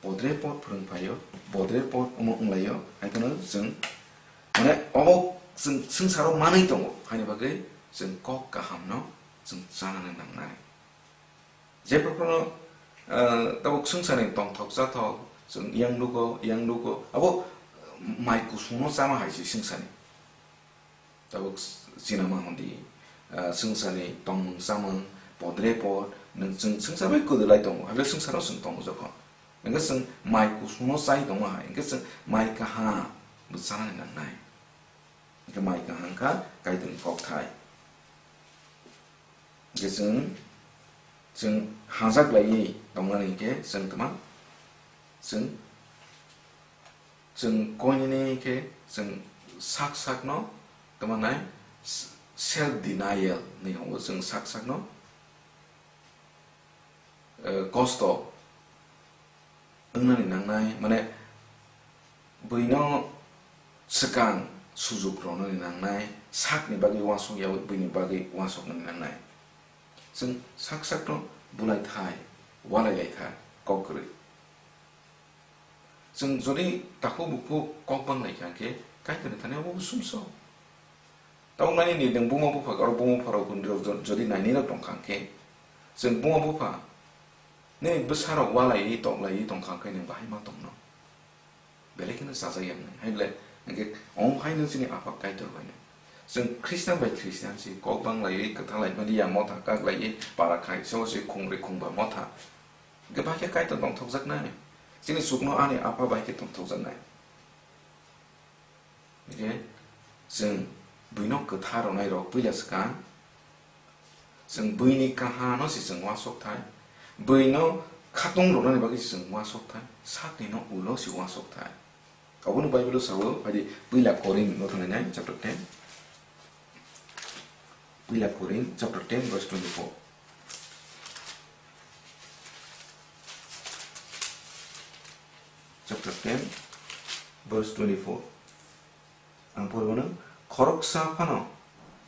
bodre pot phwrwng phaio, bodre pot omo wnglaio, hai kheno chwng, mane, obo chwng swngcharo manwi tongo, haini bagwi chwng kok kahamno chwng chanani nangnai. Jephru phano, ah, tabuk swngcharni tongthok chathok, chwng yang nugo, yang nugo, abo mai kusungno chama hai se swngcharni. Tabuk sinama hwn di, ah, swngcharni tongmung chamung, podre pod, nwng chwng swngchar bai kwdwlai tongo, haikhe swngcharo chwng tongo jokhon. Hwnkhe chwng mai kusungno chai tongma hai, hwnkhe chwng mai kaham bo chanani nangnai. Hwnkhe mai kaham kha Kaitorni kokthai. Hwnkhe chwng, chwng hajak laiwi tongnani hwnkhe chwng tma, chwng, chwng koinene khe chwng sak sakno tma nai, self denial hinwi hwngo chwng sak sakno, eh, kosto wngnani nangnai, mane, buino swkang sujuk rwnani nangnai, sakni bagwi uansuk yaui buini bagwi uansuknani nangnai. Chwng sak sakno bulai thai, walai lai kha, kok kwrwi. Chwng jodi takhuk bukhuk kok bang lai kha khe, Kaitorni thani obo sumsok. Tabuk nani ni nwng buma bupha, oro buma bupha rok bwrwi rok jo-, jodi nainwi rok tong kha khe, chwng buma bupha, nini bwsa rok walaiwi toklaiwi tong kha khe nwng bahai ma tongno. Belai kheno chajak ya nwng, hai ble, hwnkhe omo hai no chini Apha Kaitor bai no. Chwng Khristan bai Khristan se kok bang laiwi kwtha lai mani ya motha kak laiwi para khai, sabo se khungri khungba motha. Hwnkhe bahai khe Kaitor tongthokjak nai. Chini chukno ani Apha bahai khe tongthokjak nai. Hwnkhe chwng buino kwtha rwnai rok puila swkang, chwng buini kaham no se chwng uansuk thai, buino khatung rwnani bagwi se chwng uansuk thai, sakni no ulo se uansuk thai. Obono Bible o sao, phaidi puila Korin no thangnainai chapter ten. Puila Korin chapter ten verse twenty-four. Chapter ten verse twenty-four. Ang poribano, khoroksa phano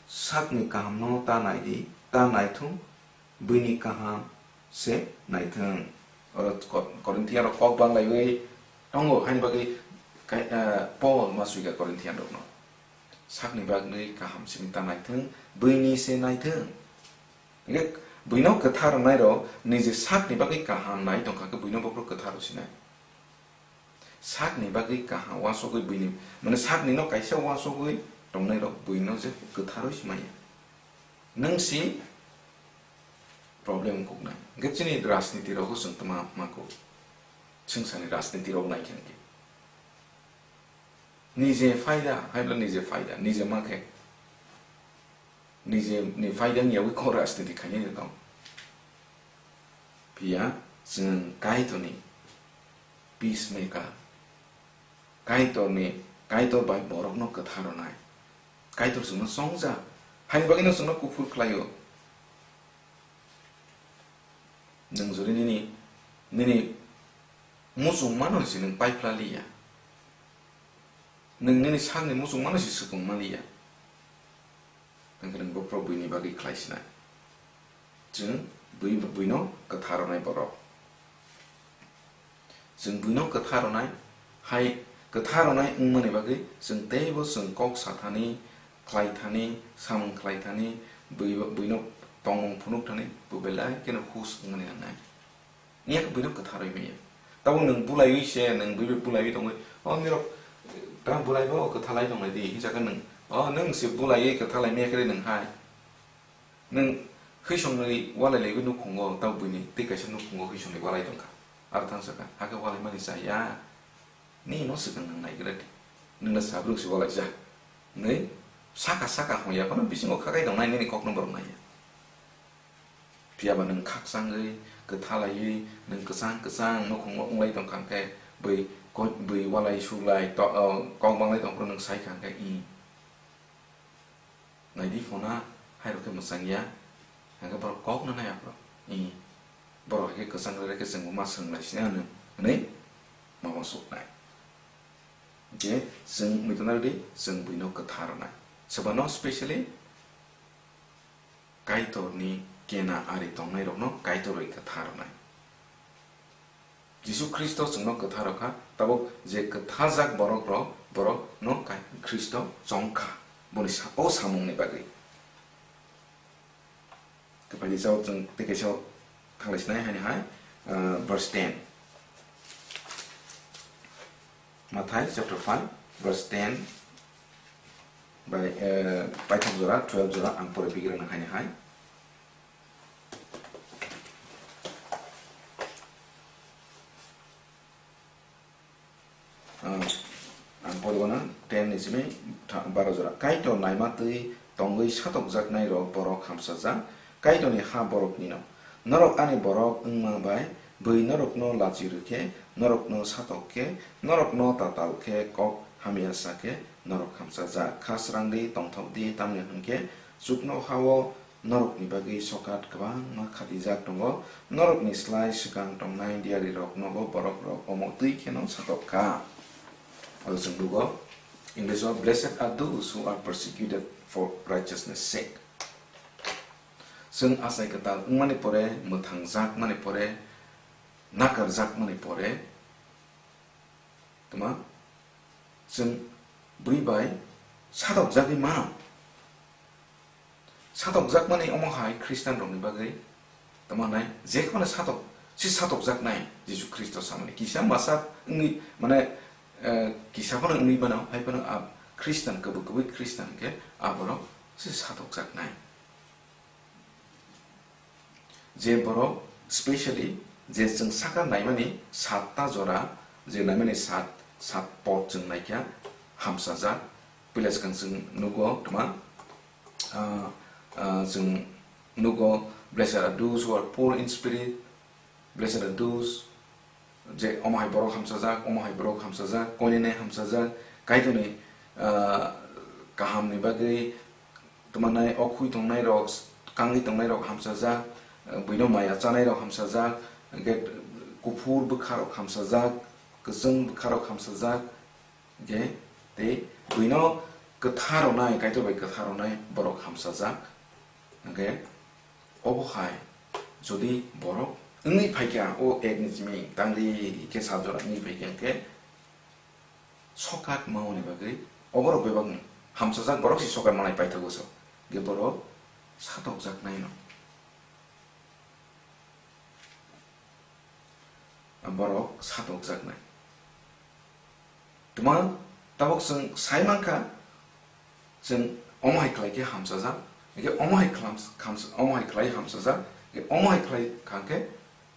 sakni kahamno ta naidi, ta naithung, buini kaham se naithung. Oro Ko-, Korinthian rok kok bang laiwi tongo, haini bagwi kai-, ah, Paul ma suika Korinthian rokno. Sakni bagwi kaham simi ta naithung, buini se naithung. Hingke buino kwthar rwnai rok nije sakni bagwi kaham nai tongkha khe buino bophuru kwthar rw sinai. Sakni bagwi kaham uansugwi buini, mane sakni no kaisa uansugwi tongnai rok buino je kwthar rw simaya. Nwng si problem wngkuknai. Hingke chini rajniti rogo chwng tma mako. Chwngsani rajniti rok nai khe hingke. Nije phaida, hai bwle nije phaida, nije ma khe. Nije ni phaida wngya wi kok rajniti khainai tong. Phiya chwng Kaitorni peacemaker, Kaitorni, Kaitor bai borokno kwthar rwnai. Kaitor chwngno chongjak, haini bagwino chwngno kuphur khlaio. Nwng jodi nini, nini muchungmano se nwng paiphlaliya. Nwng nini sakni muchungmano se swpwngmaliya. Hwnkhe nwng bophuru buini bagwi khlai sinai. Chwng bui, buino kwthar rwnai borok. Chwng buino kwthar rwnai, hai kwthar rwnai wngmani bagwi chwng teibo chwng kok sathani, khlaithani, samung khlaithani, bui, buino tongmung phunukthani bo belai kheno hus wngmani nangnai. Wngya khe buino kwthar rwi maya. Tabuk nwng bulaiwi se, nwng bui bai bulaiwi tongwi, "O nirok, tamo bulaibo kwthalai tonglai di," hinsa khe nwng, "O nwng se bulaiwi kwthalai maya khe de nwng hai." Nwng hwisongni walai laiwi nukhungo, tamo buini tei kaisa nukhungo hwisongni walai tongkha. Aro thang sakha, hakhe walaimani chaya. Nini no swkang nwng naigra di. Nwng na sabruk se walaijak. Nwi saka saka hongya phano bisingo khakai tongnai nini kokno borok naiya. Phiyaba nwng khakchangwi, kwthalaiwi, nwng kwchang kwchang nukhungo wnglai tongkha hwnkhe, bwi ko-, bwi walai suglai to-, o, kok banglai tongphuru nwng saikha hwnkhe, i. Naidi phona, hairok khe mwchangya, hwnkhe borok kokno naiya phuru, i. Borok hai khe kwchang rwrwk khe chwngbo ma swrwng lai sini ano, hwnwi mama suknai. Je chwng muitu narwdi, chwng buino kwthar rwnai. Soba no specially Kaitorni kena ari tongnairokno Kaitor bai kwthar rwnai. Jisu Khristo chwngno kwthar rwkha, tabuk je kwtharjak borokrok, borokno Kai-, Khristo chongkha, boni sa-, o samungni bagwi. Kwphaidi sao chwng tei kaisa thanglai sinai haini hai, ah, verse ten. Mathai chapter five, verse ten bai, eh, paithak jora, twelve jora ang pore bigirana haini hai. Ah, ang poribo na ten ni simi tha-, baro jora. Kaitor naima twi tongwi satokjaknai rok borok hamsajak, Kaitorni ha borokni no. Norok ani borok wngma bai bwi norokno lachi rw khe, norokno satok khe, norokno tatal khe, kok hamya sa khe, norok hamsajak. Kha srang di, tongthok di, tamni hwn khe chuknohao norokni bagwi sokat kwbangma khatijak tongo, norokni slai swkang tongnai diyariroknobo borokrok omo twi kheno satok kha. Abo chwng bugo English o, "Blessed are those who are persecuted for righteousness' sake." Chwng achai kwtal wngmani pore, mwthangjakmani pore, nakarjakmani pore, tma chwng bwrwi bai satokjagwi mano. Satokjakmani omo hai Khristianrokni bagwi tamo nai, jephano satok, si satokjaknai Jisu Khristo samani. Kisa masa wngwi, mane, eh, kisa phano wngwi mano, hai phano a Khristian, kwbwi kwbwi Khristian khe aborok si satokjaknai. Je borok specially je chwng saka naimani satta jora, je naimani sat, sat pot chwng naikha, hamsajak, puila swkang chwng nugo tma, ah, ah, chwng nugo, "Blessed are those who are poor in spirit, blessed are those," je omo hai borok hamsajak, omo hai borok hamsajak, koinene hamsajak, Kaitorni, ah, kahamni bagwi tma nai, o khui tongnai rok, kangwi tongnai rok hamsajak, buino maya chanai rok hamsajak, hwnkhe kuphur bwkha rok hamsajak, kwchwng bwkha rok hamsajak, hwnkhe tei buino kwthar rwnai, Kaitor bai kwthar rwnai borok hamsajak. Hwnkhe obo hai jodi borok wngwi phaikha, o ek ni simi tangri khe sal jora wngwi phaikha, hwnkhe sokat mani bagwi oborok bebakni hamsajak borok si sokat manai paithago so, hwnkhe borok satokjaknaino. Borok satokjaknai. Tma tabuk chwng sai mankha, chwng omo hai khlai khe hamsajak, hwnkhe omo hai khlam-, khams-, omo hai khlai hamsajak, hwnkhe omo hai khlai kha khe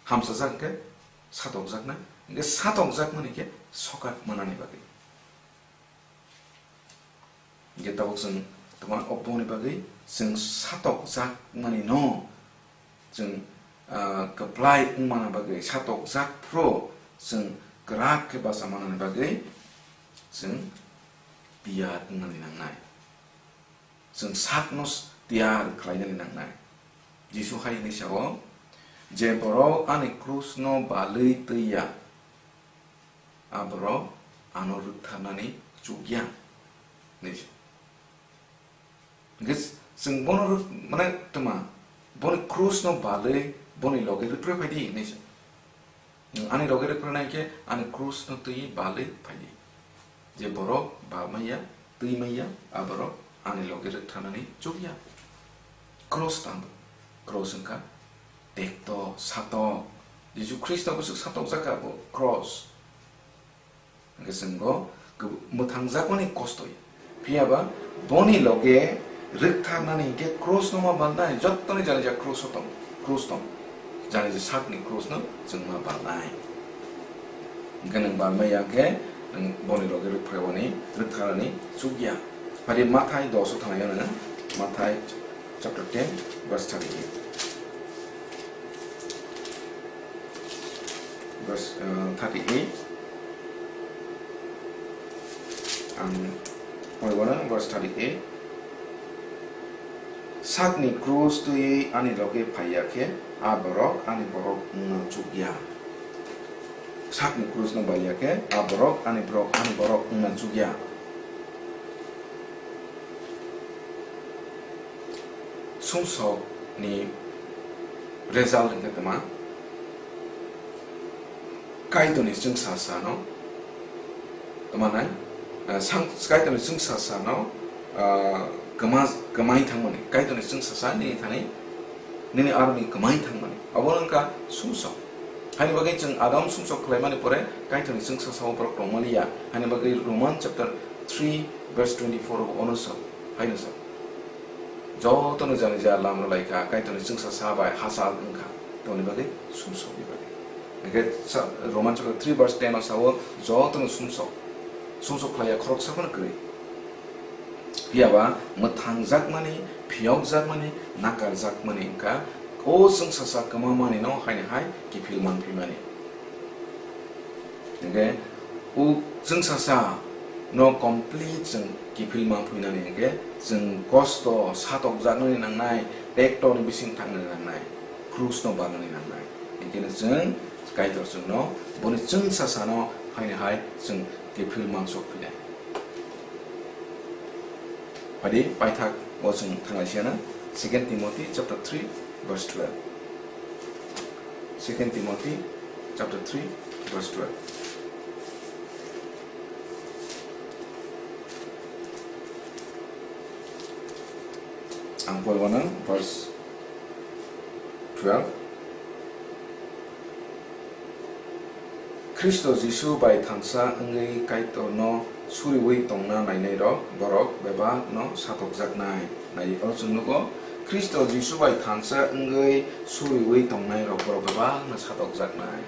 hamsajak, hwnkhe satokjaknai, hwnkhe satokjakmani khe sokat manani bagwi. Hwnkhe tabuk chwng tongma oboni bagwi chwng satokjakmani no chwng, ah, kwplai wngmani bagwi, satokjak phuru chwng kwrak khe bacha manani bagwi chwng tiyar wngnani nangnai. Chwng sakno tiyar khlainani nangnai. Jisu hai hwnwi sao, "Je borok ani krusno balwi twi ya, a borok ano rwktharnani chukya," hinwi sa. Hwnkhe chwng bono rwk-, mane, tma, boni krusno balwi boni loge rwkre phaidi hinwi sa. Nwng ani loge rwkre nai khe ani krusno twi balwi phaidi. Je borok bal maya, twi maya, a borok ani loge rwktharnani chukya. Krus tamo? Krus wngkha tekto, satok. Jisu Khristo bwswk satokjak kha bo krus. Hwnkhe chwng bo kebo-, mwthangjakmani kosto ya. Phiya ba boni loge Rwktharnani hinkhe krus no ma balnai, jottoni janija krus o tong, krus tong. Janija sakni krus no chwng ma balnai. Hinkhe nwng balmaya khe nwng boni loge rwktharwani, rwktharnani chukya. Phadi Mathai dos o thangnaio nwng, Mathai chapter ten, verse thirty-eight. Verse, uh, thirty-eight. Ang poribo na verse thirty-eight. Sakni krus twiwi ani loge phaiya khe, a borok ani borok wngna chukya. Sakni krus no baliya khe, a borok ani borok, ani borok wngna chukya. Sumsok ni result hwnkhe tama? Kaitorni chwngsasano tama nai, ah, sang-, Kaitorni chwngsasano, ah, kwma-, kwmai thangmani, Kaitorni chwngsasa nini thani, nini aroni kwmai thangmani, abo wngkha sumsok. Haini bagwi chwng Adam sumsok khlaimani pore Kaitorni chwngsasao borok tongmaliya, haini bagwi Roman chapter three verse twenty-four o ono sa, haino sa. Jotono janija lam rwlaikha, Kaitorni chwngsasa bai hachal wngkha, tongni bagwi sumsokni bagwi. Hwnkhe sa-, Roman chapter three verse ten o sao, jotono sumsok, sumsok khlaiya khoroksa phano kwrwi. Phiyaba mwthangjakmani, phiyokjakmani, nakarjakmani wngkha, o chwngsasa kwmamanino haini hai kiphil manphimani. Hwnkhe o chwngsasa no complete chwng kiphil manphuinani hwnkhe chwng kosto satokjaknani nangnai, tektorni bising thangnani nangnai, krus no balnani nangnai. Hwnkhe chwng Kaitor chwngno boni chwngsasano haini hai chwng kiphil mansok phinai. Phadi paithak o chwng thanglai siya na, Second Timothy chapter three verse twelve. Second Timothy chapter three verse twelve. Ang poribo na verse twelve. Khristo Jisu bai thansa wngwi Kaitorno suriui tongna nainairok borok bebakno satokjaknai. Nai, oro chwng nugo, Khristo Jisu bai thansa wngwi suriui tongnairok borok bebakno satokjaknai.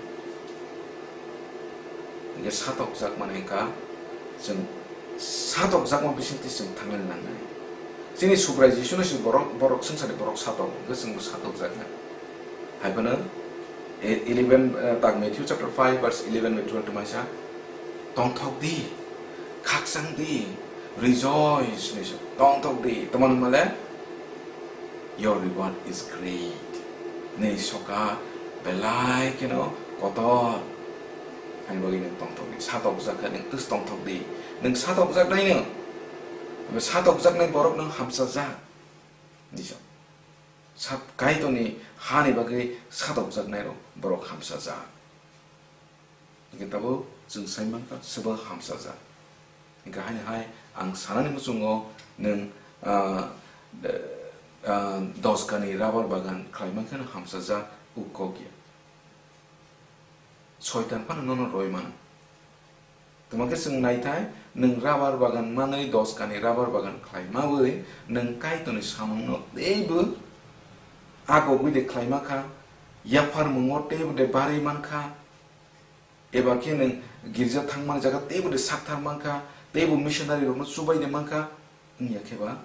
Hwnkhe satokjakmani wngkha chwng satokjakma bisingtwi chwng thangnani nangnai. Chini Subrai Jisuno se borok, borok swngcharni borok satok, hwnkhe chwngbo satokjaknai. Hai phano e-, eleven, eh, tak Matthew chapter five verse eleven bai twelve tongmai sa, "Tongthok di, khakchang di, rejoice," hinwi sa, "Tongthok di." Tamo hwnmale, "Your reward is great." Nini soka belai kheno kotor. Ani bagwi nwng tongthok di, satokjak khe nwng twis tongthok di. Nwng satokjaknai nwng, satokjaknai borok nwng hamsajak. Nisa. Sat-, Kaitorni hani bagwi satokjaknairok borok hamsajak. Hingke tabuk chwng sai mankha, swbo hamsajak. Hingke haini hai ang sanani muchungo nwng, ah, ah, dos kani rubber bagan khlai mankhe no hamsajak, uk kok ya. Soitan phano nono roi mano. Tamo khe chwng naithai, nwng rubber bagan manwi dos kani rubber bagan khlai mawi, nwng Kaitorni samungno teibo agogwi de khlai makha, yaphar mungo teibo de barwi mankha, eba khe nwng girja thangmani jaga teibo de sakthar mankha, teibo missionary rokno chubai de mankha, wngya khe ba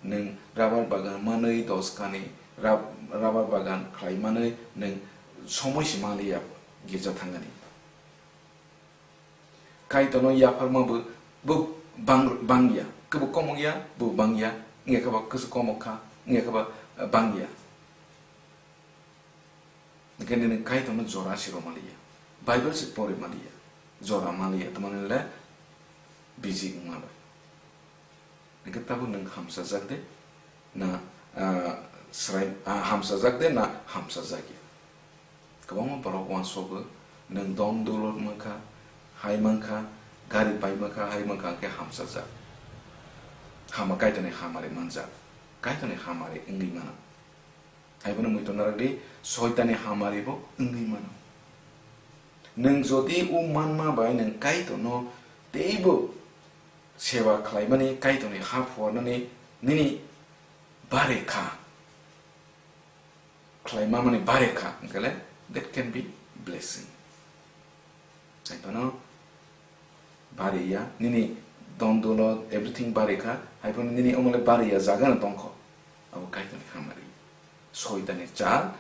nwng rubber bagan manwi dos kani rab-, rubber bagan khlai manwi nwng somoi se manliya girja thangani. Kaitorno yapharma bo, bo bang, bangya, kebo komokya, bo bangya, wngya khe ba kwchwk komok kha, wngya khe ba, eh, bangya. Hingke nini Kaitorno jora se rwmaliya, Bible se pori maliya, jora maliya, tamani le busy wngma bai. Hingke tabuk nwng hamsajak de na, ah, srai, ah, hamsajak de na hamsajak ya? Kwbangma borok uansogo, nwng don dulot mankha, hai mankha, gari pai mankha, hai mankha, hingke hamsajak. Hama Kaitorni hamari manjak, Kaitorni hamari wngwi mano. Haibono muitu narwkdi, Soitani hamari bo wngwi mano. Nwng jodi o manma bai nwng Kaitorno teibo seba khlaimani, Kaitorni ha phuarnani nini bare kha, khlai mamani bare kha, hwnkhe le that can be blessing. Hai phano bare ya, nini don dolo everything bare kha, hai phano nini omo le bare ya jaga no tongkho, abo Kaitorni hamari. Soitani chal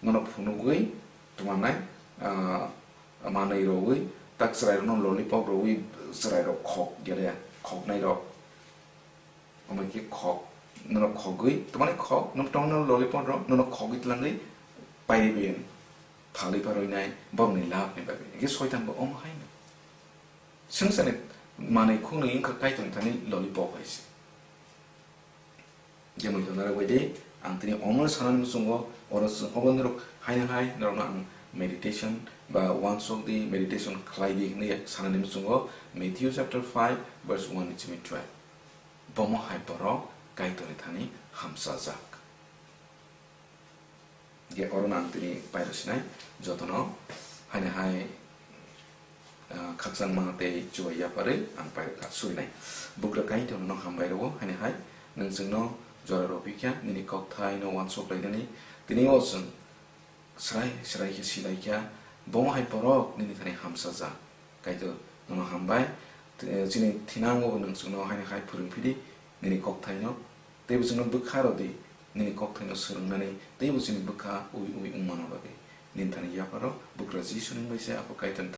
nono phunugwi tongmanai, ah, manwi rogwi, tak chwrairokno lollipop rogwi chwrairok khok gele, khoknairok. Omo khe khok, nono khogwi, tamani khok, nono tongno lollipop rok, nono khogwi tlangwi pairibi phalwi pharwinai borokni labhni bagwi. Hwnkhe soitan bo omo haino. Swngcharni manwi khunwi wngkha Kaitorni thani lollipop hai se. Je muitu narwk bai de, ang tini omo sanani muchungo, oro chwng obo norok haino hai norokno ang meditation ba uansuk di, meditation khlai di hwnwi sanani muchungo, Matthew chapter five verse one ni simi twelve. Bomo hai borok Kaitorni thani hamsajak. Ge oro ang tini pairo sinai jotono haino hai, ah, khakchangma tei chubai yaparwi ang pairo kha surinai. Bugra Kaitor no hambai rwo haino hai nwng chwngno jora rw phi kha nini kokthaino uansuk lainani tini o chwng Srai srai khe silai kha, bomo hai borok nini thani hamsajak. Kaitor, nono hambai, t-, chini thinango bo nwng chwngno haino hai phwrwng phidi, nini kokthaino. Teibo chwngno bwkha rw di, nini kokthaino swrwngnani, teibo chini bwkha ui ui wngmano bagwi. Nini thani yapharo, bugra Jisu nwng bai se, abo Kaitorni